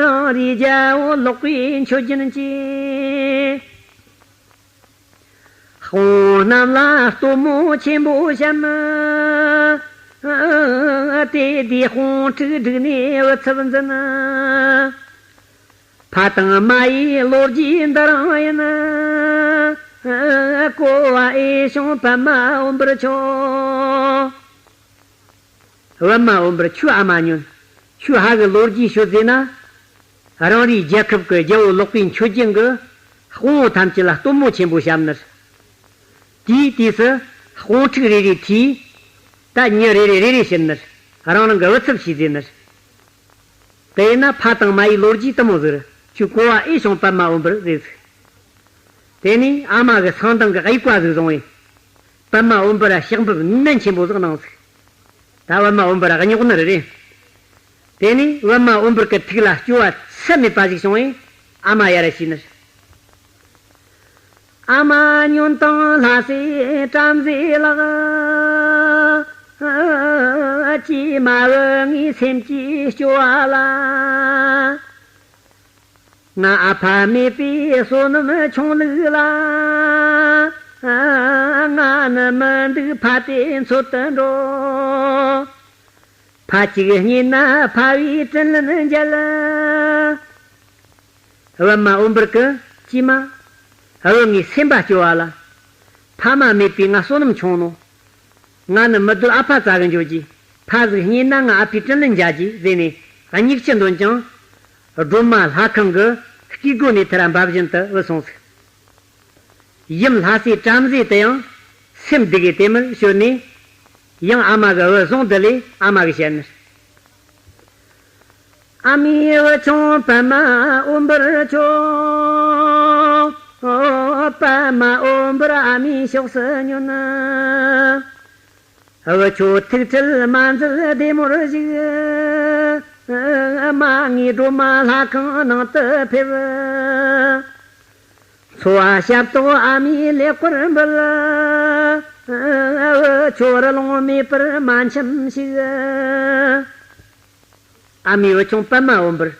རང་རེའི་རྒྱལ་པོ་ལོག་པའི་མཆོད་སྦྱིན་གྱིས། དཔུང་རྣམས་ལ་སྟོན་མོ་ཆེན་པོ་བཤམས། དེ་དུས་དཔུང་ཁྲིག་བསྒྲིགས་ནས་བུ་ཚབ་འཛིན། ཕ་དང་མ་ཡི་ལོ་རྒྱུས་འདི་རང་ཡིན། གོ་བ་ཨེ་བྱུང་པདྨ་འོད་འབར་ཁྱོད། པདྨ་འོད་འབར་ཁྱོད་ཨ་མ་ཉོན། ཁྱོད་ཧ་གི་ལོ་རྒྱུས་ཤོད་ཟེར་ན། རང་རེའི་རྒྱལ་ཁབ་ཀྱི་རྒྱལ་པོ་ལོག་པའི་མཆོད་སྦྱིན་གྱིས་དཔུང་བོ་ཐམས་ཅད་ལ་སྟོན་མོ་ཆེན་པོ་བཤམས་ནི། དེའི་དུས་སུ་དཔུང་ཁྲིག་རེ་རེ་ཐོས། ད་མྱི་རེ་རེ་རེ་རེ་བྱིན་ནི། རང་རང་གི་བུ་ཚབ་བྱས་ཟེར་ནི། དེས་ན་ཕ་དང་མ་ཡི་ལོ་རྒྱུས་དེ་མོ་ཟིག་རེད། ཁྱོད་གོ་བ་ཨེ་བྱུང་པདྨ་འོད་འབར་ཟེར་ཟིག་དེ་ནས་ཨ་མ་གི་སང་གདང་གི་དབྱུག་པ་ཟིག་བཟུང་བས། པདྨ་འོད་འབར་ལ་ཕྱག་འབུབ་ནན་ཆེན་པོ་ཟིག་གནང་ཟིག་ད་པདྨ་འོད་འབར་ར་རྙོག་ནི་རེད། དེ་ནས་པདྨ་འོད་འབར་གི་ཐུགས་ལ་སྐྱོ་བ་ཚད་མེད་པ་ཞིག་བྱུང་བས། ཨ་མ་ཡར་ཞུས་ནི། ཨ་མ་ཉོན་དང་ལྷ་སྲས་བྲམ་ཟེ་ལགས། ཀྱེ་མ་བུ་ངའི་སེམས་ཀྱི་སྐྱོ་བ་ལ། ང་ཨ་ཕ་མེད་པའི་བསོད་ནམས་ཆུང་ལུགས་ལ། ང་ནི་མི་འདུག་ཕ་དེ་འཚོལ་དུ་འགྲོ། ཕ་གཅིག་རྙེད་ན་ཕ་བའི་དྲིན་ལན་འཇལ། པདྨ་འོད་འབར་གི་ཀྱེ་མ། བུ་ངའི་སེམས་པ་སྐྱོ་བ་ལ། ཕ་མ་མེད་པའི་ང་བསོད་ནམས་ཆུང་ནོ། ང་ནི་མི་སྡོད་ཨ་ཕ་བཙལ་གི་འགྱོ་རྒྱུ། ཕ་ཟིག་རྙེད་ན་ང་ཨ་ཕའི་དྲིན་ལན་འཇལ་རྒྱུ་ཟེར་ནས་སྙིང་རྗེ་འདོན་ཀྱང་། སྒྲོལ་མ་ལྷ་ཁང་གི་སྐེ་སྒོ་ནས་ཐར་ར་འབབ་བཞིན་དུ་བུད་སོང་ཟིག་ཡུམ་ལྷ་སྲས་བྲམ་ཟེ་དེ་ཡང་སེམས་སྡུག་གིས་དེ་མོར་ཤོར་ནས། ཡང་ཨ་མ་གི་བུ་བཟུང་དུ་ལས་ཨ་མ་གིས་བཤད་ནི། ཨ་མའི་བུ་ཆུང་པདྨ་འོད་འབར་ཁྱོད། པདྨ་འོད་འབར་ཨ་མའི་ཕྱོགས་སུ་ཉོན། བུ་ཁྱོད་ཐུགས་ཁྲལ་མ་མཛད་བདེ་མོར་བཞུགས། མ་ངའི་སྒྲོལ་མ་ལྷ་ཁང་ནང་དུ་ཕེབས། འཚོ་བ་ཞབས་ཏོག་ཨ་མའི་ལེགས་པར་འབུལ། བུ་ཁྱོད་རི་ལུང་མེད་པར་མ་འཁྱམས་ཤིག་ཨ་མའི་བུ་ཆུང་པདྨ་འོད་འབར།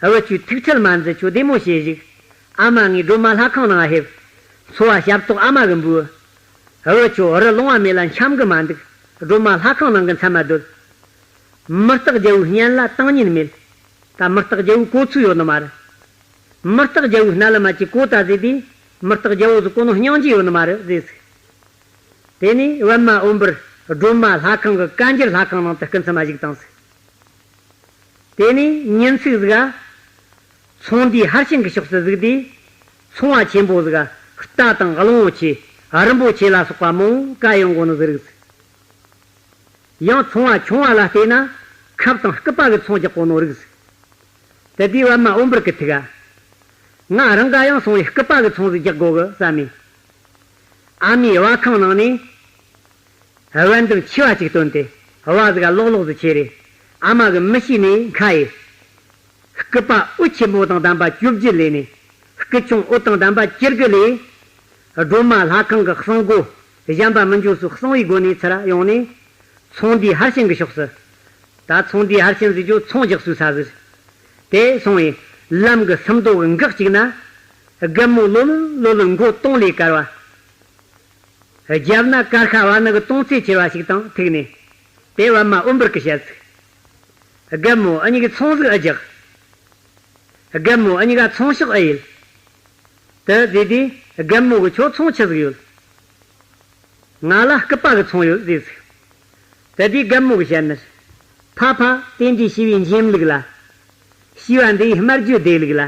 བུ་ཁྱོད་ཐུགས་ཁྲལ་མ་མཛད། ཁྱོད་བདེ་མོ་བྱས་བཞུགས། ཨ་མ་ངས་སྒྲོལ་མ་ལྷ་ཁང་ནང་ཕེབས། འཚོ་བ་ཞབས་ཏོག་ཨ་མ་གིས་འབུལ། བུ་ཁྱོད་རི་ལུང་བ་མེད་ལ་འཁྱམ་གི་མ་འདུག་སྒྲོལ་མ་ལྷ་ཁང་ནང་གི་མཚན་མ་སྡོད། མི་རྟག་རྒྱལ་པོའི་སྙན་ལ་སྟེང་ཉིད་མེད། ད་མི་རྟག་རྒྱལ་པོའི་གོ་ཚོད་ཡོད་ནི་མ་རེད། མི་རྟག་རྒྱལ་པོའི་རྣ་ལམ་མ་གཅིག་གོ་ད་ཟེར་དུས། མི་རྟག་རྒྱལ་པོ་ཟིག་གོ་ནོ་སྙིང་རྗེ་ཡོད་ནི་མ་རེད་ཟེར་ཟིག་དེ་ནས་པདྨ་འོད་འབར་སྒྲོལ་མ་ལྷ་ཁང་གི་བཀའ་འགྱུར་ལྷ་ཁང་ནང་དུ་སྐུ་མཚམས་མ་བཞུགས་བཏང་ཟིག་དེ་ནས་ཉིན་ཅིག་ཟིག་ག་ཚོང་འདུས་ཧར་ཤིང་གི་ཕྱོགས་སུ་ཟིག་དུས། ཚོང་བ་ཆེན་པོ་ཟིག་ག་རྟ་དང་གླང་པོ་ཆེ། རིན་པོ་ཆེ་ལ་སོགས་པ་མང་བོ་བཀལ་ཡོང་གོ་ནི་ཟིག་རིག་ཟིག་ཡང་ཚོང་བ་ཆུང་བ་ལ་བལྟས་ན་ཁབ་དང་སྐུད་པ་གི་ཚོང་རྒྱག་གོ་ནོ་རིག་ཟིག་དེ་དུས་པདྨ་འོད་འབར་གི་ཐུགས་ཀ་ང་རང་ག་ཡང་སོང་བའི་སྐུད་པ་གི་ཚོང་ཟིག་རྒྱག་དགོ་གི་བསམ་མེ། ཨ་མའི་བ་ཁང་ནང་ནས་བ་འདེམ་ཆེ་བ་ཅིག་བཏོན་ཏེ། བ་ཟིག་ག་ལོག་ལོག་ཟིག་ཆེ་རེ། ཨ་མ་གི་མི་ཤེས་ནས་ཁ་ཡེ། སྐུད་པ་འོད་ཆེན་པོ་དང་ལྡན་པ་བཅུ་བརྒྱད་ལས་ནས། སྐུ་ཆུང་འོད་དང་ལྡན་པ་བཅུ་དགུ་ལས། སྒྲོལ་མ་ལྷ་ཁང་གི་གསང་སྒོ། གཞན་པ་མི་འཇུག་སོགས་གསང་བའི་སྒོ་ནས་ཚུར་ཡོང་ནས། ཚོང་འདུས་ཧར་ཤིང་གི་ཕྱོགས་སུ། ད་ཚོང་འདུས་ཧར་ཤིང་ཟེར་རྒྱུ་ཚོང་རྒྱག་སའི་ས་ཟིག་དེ་སོང་བས་ལམ་གྱི་སུམ་མདོ་གི་འགག་ཅིག་ན། རྒན་མོ་ལོ་ལོན་ལོ་ལོན་མགོ་དུང་ལས་དཀར་བ། རྒྱབ་ན་དཀར་ཁ་བ་ནི་གི་དུང་རྩེ་ཆེ་བ་ཞིག་དང་ཐུག་ནས། དེ་པདྨ་འོད་འབར་གྱིས་བཤད་ཟིག་རྒན་མོ་འུ་གཉིས་ཀྱིས་ཚོང་ཟིག་ཨེ་རྒྱག་རྒན་མོ་འུ་གཉིས་ཀ་ཚོང་ཤོག་ཨེ་ཡིན། དེ་ཟེར་དུས་རྒན་མོ་གིས་ཁྱོད་ཚོང་ཆི་ཟིག་ཡོད། ང་ལ་སྐུད་པ་གི་ཚོང་ཡོད་ཟེར་ཟིག་དེ་དུས་རྒན་མོ་གིས་བཤད་ནི། ཕ་ཕ་དེ་འདྲའི་བྱིས་པའི་འཇེམ་ལུགས་ལ། བྱིས་པ་འདི་ཡི་སྨྲ་བརྗོད་བདེ་ལུགས་ལ།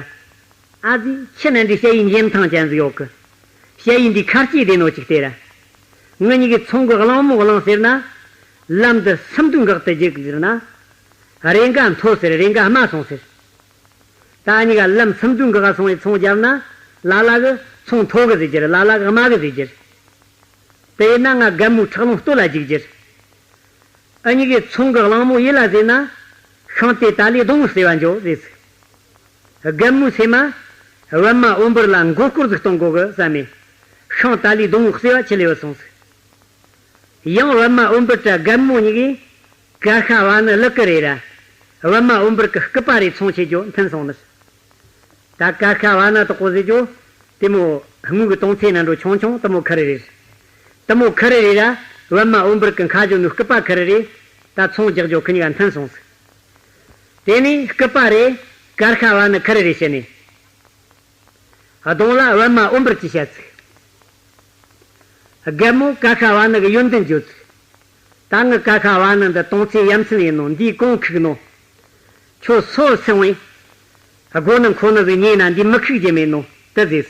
ཨ་ཙི་ཁྱི་ནི་འདྲའི་སྐྱ་ཡི་འཇེམ་ཐང་ཅན་ཟིག་ཡོད་གི་སྐྱ་ཡི་འདི་ཁ་སྐྱེས་བདེ་ནོ་ཅིག་སྟེར་ར། ངུ་གཉིས་ཀྱིས་ཚོང་གི་གླང་མོ་གླང་ཟེར་ན། ལམ་འདི་སུམ་མདོའི་འགག་ཏུ་རྒྱུག་ཟེར་ན། རེ་འགའ་མཐོ་ཟེར། རེ་འགའ་དམའ་སོང་ཟེར། ད་ཨ་གཉིས་ཀ་ལམ་སུམ་མདོའི་འགག་སོང་བའི་ཚོང་བརྒྱབ་ན། ལ་ལ་གི་ཚོང་མཐོ་གི་ཟེར་རྒྱུ་རེད། ལ་ལ་གི་དམའ་གི་ཟེར་རྒྱུ་རེད། དེ་ཡིན་ན་ང་རྒན་མོའི་ཁྲག་རླུང་ལྟོ་ལ་འཇུག་རྒྱུ་རེད། ཨ་གཉིས་ཀའི་ཚོང་གི་གླེང་མོ་ཡིད་ལ་ཟེར་ན། ཤིང་དེ་ད་ལོའི་སྡོང་བོ་བསྲེ་བར་འགྱོ་ཟེར། རྒན་མོའི་སེམས་མ། པད་མ་འོད་འབར་ལ་མགོ་སྐོར་ཟིག་གཏོང་དགོ་གི་བསམ་མེ། ཤིང་ད་ལོའི་སྡོང་བོ་བསྲེ་བ་ཆི་ལས་བུད་སོང་ཟིག། ཡང་པད་མ་འོད་འབར་དྲ་རྒན་མོ་གཉིས་ཀས། ཀར་ཤ་བ་ནི་ལུག་གི་རེད་ར། པད་མ་འོད་འབར་གི་སྐུད་པ་རེ་ཚོང་བྱེད་རྒྱོ་མཐུན་སོང་ནི། ད་ཀར་ཤ་བ་ན་དོག་གོ་ཟེར་རྒྱོ། དེ་མོ་དངུལ་གི་དོང་ཚེ་ན་འགྲོ་ཆུང་ཆུང་དེ་མོ་ཁུར་རེ་རེད། དེ་མོ་ཁུར་རེ་རེ་ར། པད་མ་འོད་འབར་གི་ཁ་ཇོ་ནུ་སྐུད་པ་ཁུར་རེ་རེ། ད་ཚོང་རྒྱག་རྒྱོ་ཁི་གཉིས་ཀ་མཐུན་སོང་ཟིག། དེ་ནས་སྐུད་པ་རེ་ཀར་ཤ་བ་ནི་ཁུར་རེ་རེ་བྱས་ནས། གདོང་ལ་པད་མ་འོད་འབར་གྱིས་བཤད་ཚིག། རྒན་མོ་ཀར་ཤ་བ་ནི་གི་ཡོན་ཏན་བརྗོད་ཚིག། ད་ངི་ཀར་ཤ་བ་ནི་འདི་དོང་ཚེ་ཡ་མཚན་ཡིན་ནོ། འདིའི་གོང་ཁུག་ནོ། ཁྱོད་སོར་སེང་བས། སྒོ་ནི་ཁོ་ནི་གི་ཉེ་ན་འདི་མི་ཁུག་རྒྱུ་མེད་ནོ་དེ་ཟེར་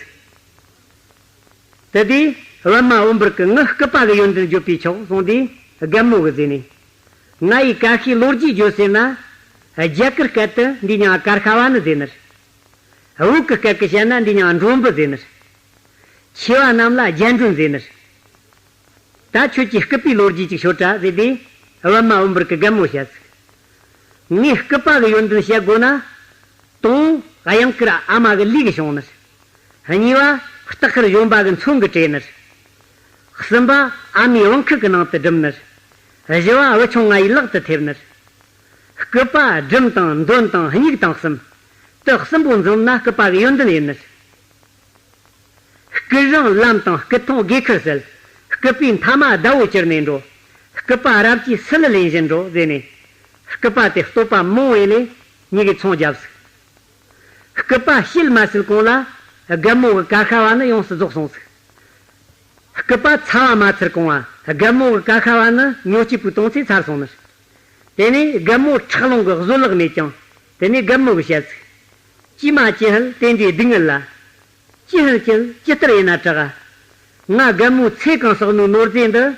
ཚིག། དེ་དུས་པད་མ་འོད་འབར་གི་ངི་སྐུད་པ་གི་ཡོན་ཏན་བརྗོད་པའི་ཆོག་སོང་དུས་རྒན་མོ་གི་ཟེར་ནས། ང་ཡི་ཀར་ཤའི་ལོ་རྒྱུས་བརྗོད་ཟེར་ན། རྒྱ་གར་སྐད་དུ་འདི་ཉང་ཀར་ཤ་བ་ནི་ཟེར་ནི་རེད། བོད་ཀྱི་སྐད་ཀྱི་བཤད་ན་འདི་ཉང་མགྲོན་པོ་ཟེར་ནི་རེད། ཆེ་བ་རྣམས་ལ་རྒྱ་མགྲོན་ཟེར་ནི་རེད། ད་ཁྱོད་ཀྱི་སྐུད་པའི་ལོ་རྒྱུས་ཅིག་ཤོད་དྲ་ཟེར་དུས། པད་མ་འོད་འབར་གི་རྒན་མོ་བཤད་ཚིག། ངས་སྐུད་པ་གི་ཡོན་ཏན་བཤད་དགོས་ན། དང་པོ་གཡང་དཀར་ཨ་མ་གི་ལུས་གི་བྱུང་ནི་རེད། གཉིས་པ་སྟག་ཤར་གཞོན་པ་གི་མཚོན་གི་བྲོས་ནི་རེད། གསུམ་པ་ཨ་མའི་བང་ཁུག་གི་ནང་དུ་སྒྲིམ་ནི་རེད། བཞི་བ་བུ་ཆུང་ང་ཡི་ལག་ཏུ་ཐེབས་ནི་རེད། སྐུད་པ་སྒྲིམ་དང་འདོན་དང་སྙིགས་དང་གསུམ། དུ་གསུམ་པོ་འཛོམས་ན་སྐུད་པ་གི་ཡོན་ཏན་ཡིན་ནི་རེད། སྐུད་རིང་ལམ་དང་སྐུད་ཐུང་དགེ་ཁུར་སེལ། སྐུད་པའི་མཐའ་མ་ཟླ་བོ་གྱུར་ནས་འགྲོ། སྐུད་པ་རབ་ཀྱིས་སིལ་ལེན་བཞིན་འགྲོ་ཟེར་ནས། སྐུད་པ་དེ་བསྟོད་པ་མང་བས་ནས་གཉིས་ཀའི་ཚོང་བརྒྱབ་ཟིག། སྐུད་པ་ཕྱིས་མ་ཟིལ་གོང་ལ། རྒན་མོ་གི་ཀར་ཤ་བ་ནི་ཡོངས་སུ་རྫོགས་སོང་ཟིག། སྐུད་པ་ཚ་བ་མ་ཚར་གོང་བ་རྒན་མོ་གི་ཀར་ཤ་བ་ནི་ཉོ་སྤྱད་པོའི་དོང་ཚེ་ཚར་སོང་ནི། དེ་ནས་རྒན་མོ་ཁྲག་རླུང་གི་བཟོད་གླགས་མེད་ཀྱང་། དེ་ནས་རྒན་མོ་གི་བཤད་ཚིག། ཅི་མ་ཅི་ཧལ་དེ་འདྲའི་སྡུག་བསྔལ་ལ། ཅི་ཧལ་ཅི་ཧལ་ཅི་ལྟར་ཡིན་ན་དྲག་ག། ང་རྒན་མོའི་ཚེ་གང་བསགས་ནོའི་ནོར་རྫས་འདི།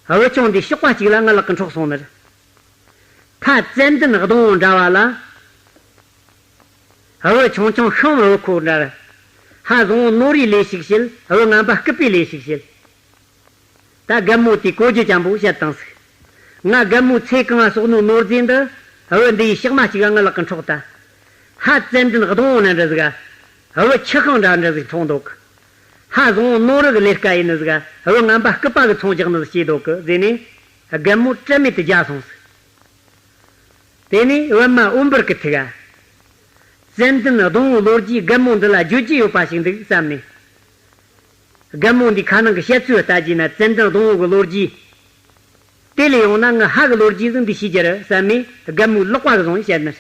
བུ་ཆུང་འདི་ཞོགས་པ་གཅིག་ལ་ང་ལག་གི་འཕྲོག་སོང་ནི་རེད། ཕ་ཙན་དན་སྡོང་བོ་འདྲ་བ་ལ། བུ་ཆུང་ཆུང་ཤིང་བུ་ཁོ་འདྲ། ཕ་བཟང་བོ་ནོར་རིའི་ལས་ཤིག་བྱེད། བུ་ངན་པ་སྐུད་པའི་ལས་ཤིག་བྱེད། ད་རྒན་མོ་དེས་གོ་རྒྱུ་ཅན་པོ་བཤད་བཏང་ཟིག། ང་རྒན་མོའི་ཚེ་གང་བསགས་ནོའི་ནོར་རྫས་འདི། བུ་འདི་ཡི་ཞག་མ་གཅིག་ག་ང་ལག་གི་འཕྲོག་ད། ཕ་ཙན་དན་སྡོང་བོ་ན་འདྲ་ཟིག་ག། བུ་ཆུ་ཤིང་འདྲ་འདྲ་ཟིག་འཕྲོག་འདུག། ཕ་བཟང་བོ་ནོར་རི་གི་ལས་ཀ་ཡིན་ནི་ཟིག་ག། བུ་ངན་པ་སྐུད་པ་གི་ཚོང་རྒྱག་ནི་ཟིག་བྱེད་འདུག་གི་ཟེར་ནས། རྒན་མོ་དྲན་མེད་དུ་རྒྱག་སོང་ཟིག། དེ་ནས་པད་མ་འོད་འབར་གི་ཐུག་ག། ཙན་དན་སྡོང་བོའི་ལོ་རྒྱུས་རྒན་མོ་འདི་ལ་བརྗོད་རྒྱུ་ཡོད་པ་ཞིག་འདུག་བསམ་ནས། རྒན་མོ་འདི་ཁ་ནང་གི་བཤད་ཚུལ་ལྟ་རྒྱུ་ན་ཙན་དན་སྡོང་བོ་གི་ལོ་རྒྱུས། དེ་ལས་ཡོང་ན་ངི་ཕ་གི་ལོ་རྒྱུས་ཟིག་འདི་ཤེས་རྒྱུ་རེད་བསམ་ནས་རྒན་མོའི་ལག་པ་གི་བཟུང་བཤད་ནི།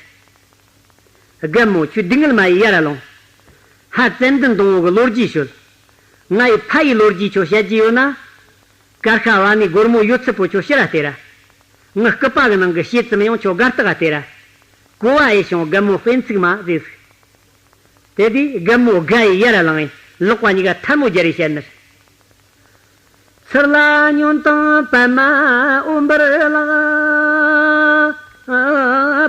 རྒན་མོ་ཁྱོད་སྡུག་བསྔལ་མ་ཡི་ཡར་ལོངས། ཕ་ཙན་དན་སྡོང་བོ་གི་ལོ་རྒྱུས་ཤོད། ང་ཡི་ཕ་ཡི་ལོ་རྒྱུས་ཁྱོད་བཤད་རྒྱུ་ཡོད་ན། ཀར་ཤ་བ་ནི་སྒོར་མོ་ཡོད་ཚད་པོ་ཁྱོད་ཕྱིར་ར་སྟེར་ར། ངི་སྐུད་པ་གི་ནང་གི་ཕྱེད་ཙམ་ཡང་ཁྱོད་དགའ་རྟགས་སྟེར་ར། གོ་བ་ཡི་བྱུང་རྒན་མོ་དཔེ་ཚིག་མ་ཟེར་ཟིག། དེ་དུས་རྒན་མོ་དགའ་ཡི་ཡར་ལངས་ཡི་ལག་པ་གཉིས་ཀ་ཐལ་མོ་སྦྱར་ཡི་བཤད་ནི། ཚུར་ལ་ཉོན་དང་པད་མ་འོད་འབར་ལགས།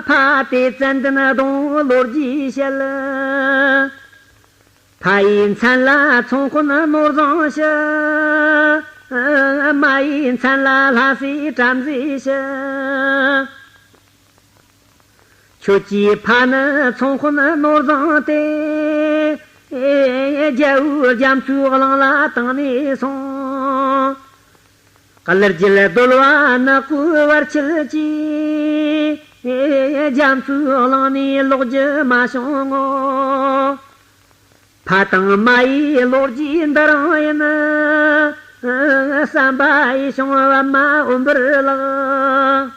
ཕ་དེ་ཙན་དན་སྡོང་ལོ་རྒྱུས་བཤད། ཕ་ཡི་མཚན་ལ་ཚོང་དཔོན་ནོར་བཟང་ཞུ། མ་ཡི་མཚན་ལ་ལྷ་སའི་བྲམ་ཟེ་ཞུ། ཁྱོད་ཀྱི་ཕ་ནི་ཚོང་དཔོན་ནོར་བཟང་སྟེ། རྒྱལ་པོའི་རྒྱ་མཚོའི་གླིང་ལ་བཏང་ནས་སོང་། གླུ་རྒྱལ་གདོལ་པ་ནག་པོའི་བར་ཆད་ཀྱིས། རྒྱ་མཚོའི་གླིང་ནས་ལོག་རྒྱུ་མ་བྱུང་ངོ་། ཕ་དང་མ་ཡི་ལོ་རྒྱུས་འདི་རང་ཡིན། བསམ་པ་ཡི་བྱུང་པད་མ་འོད་འབར་ལགས།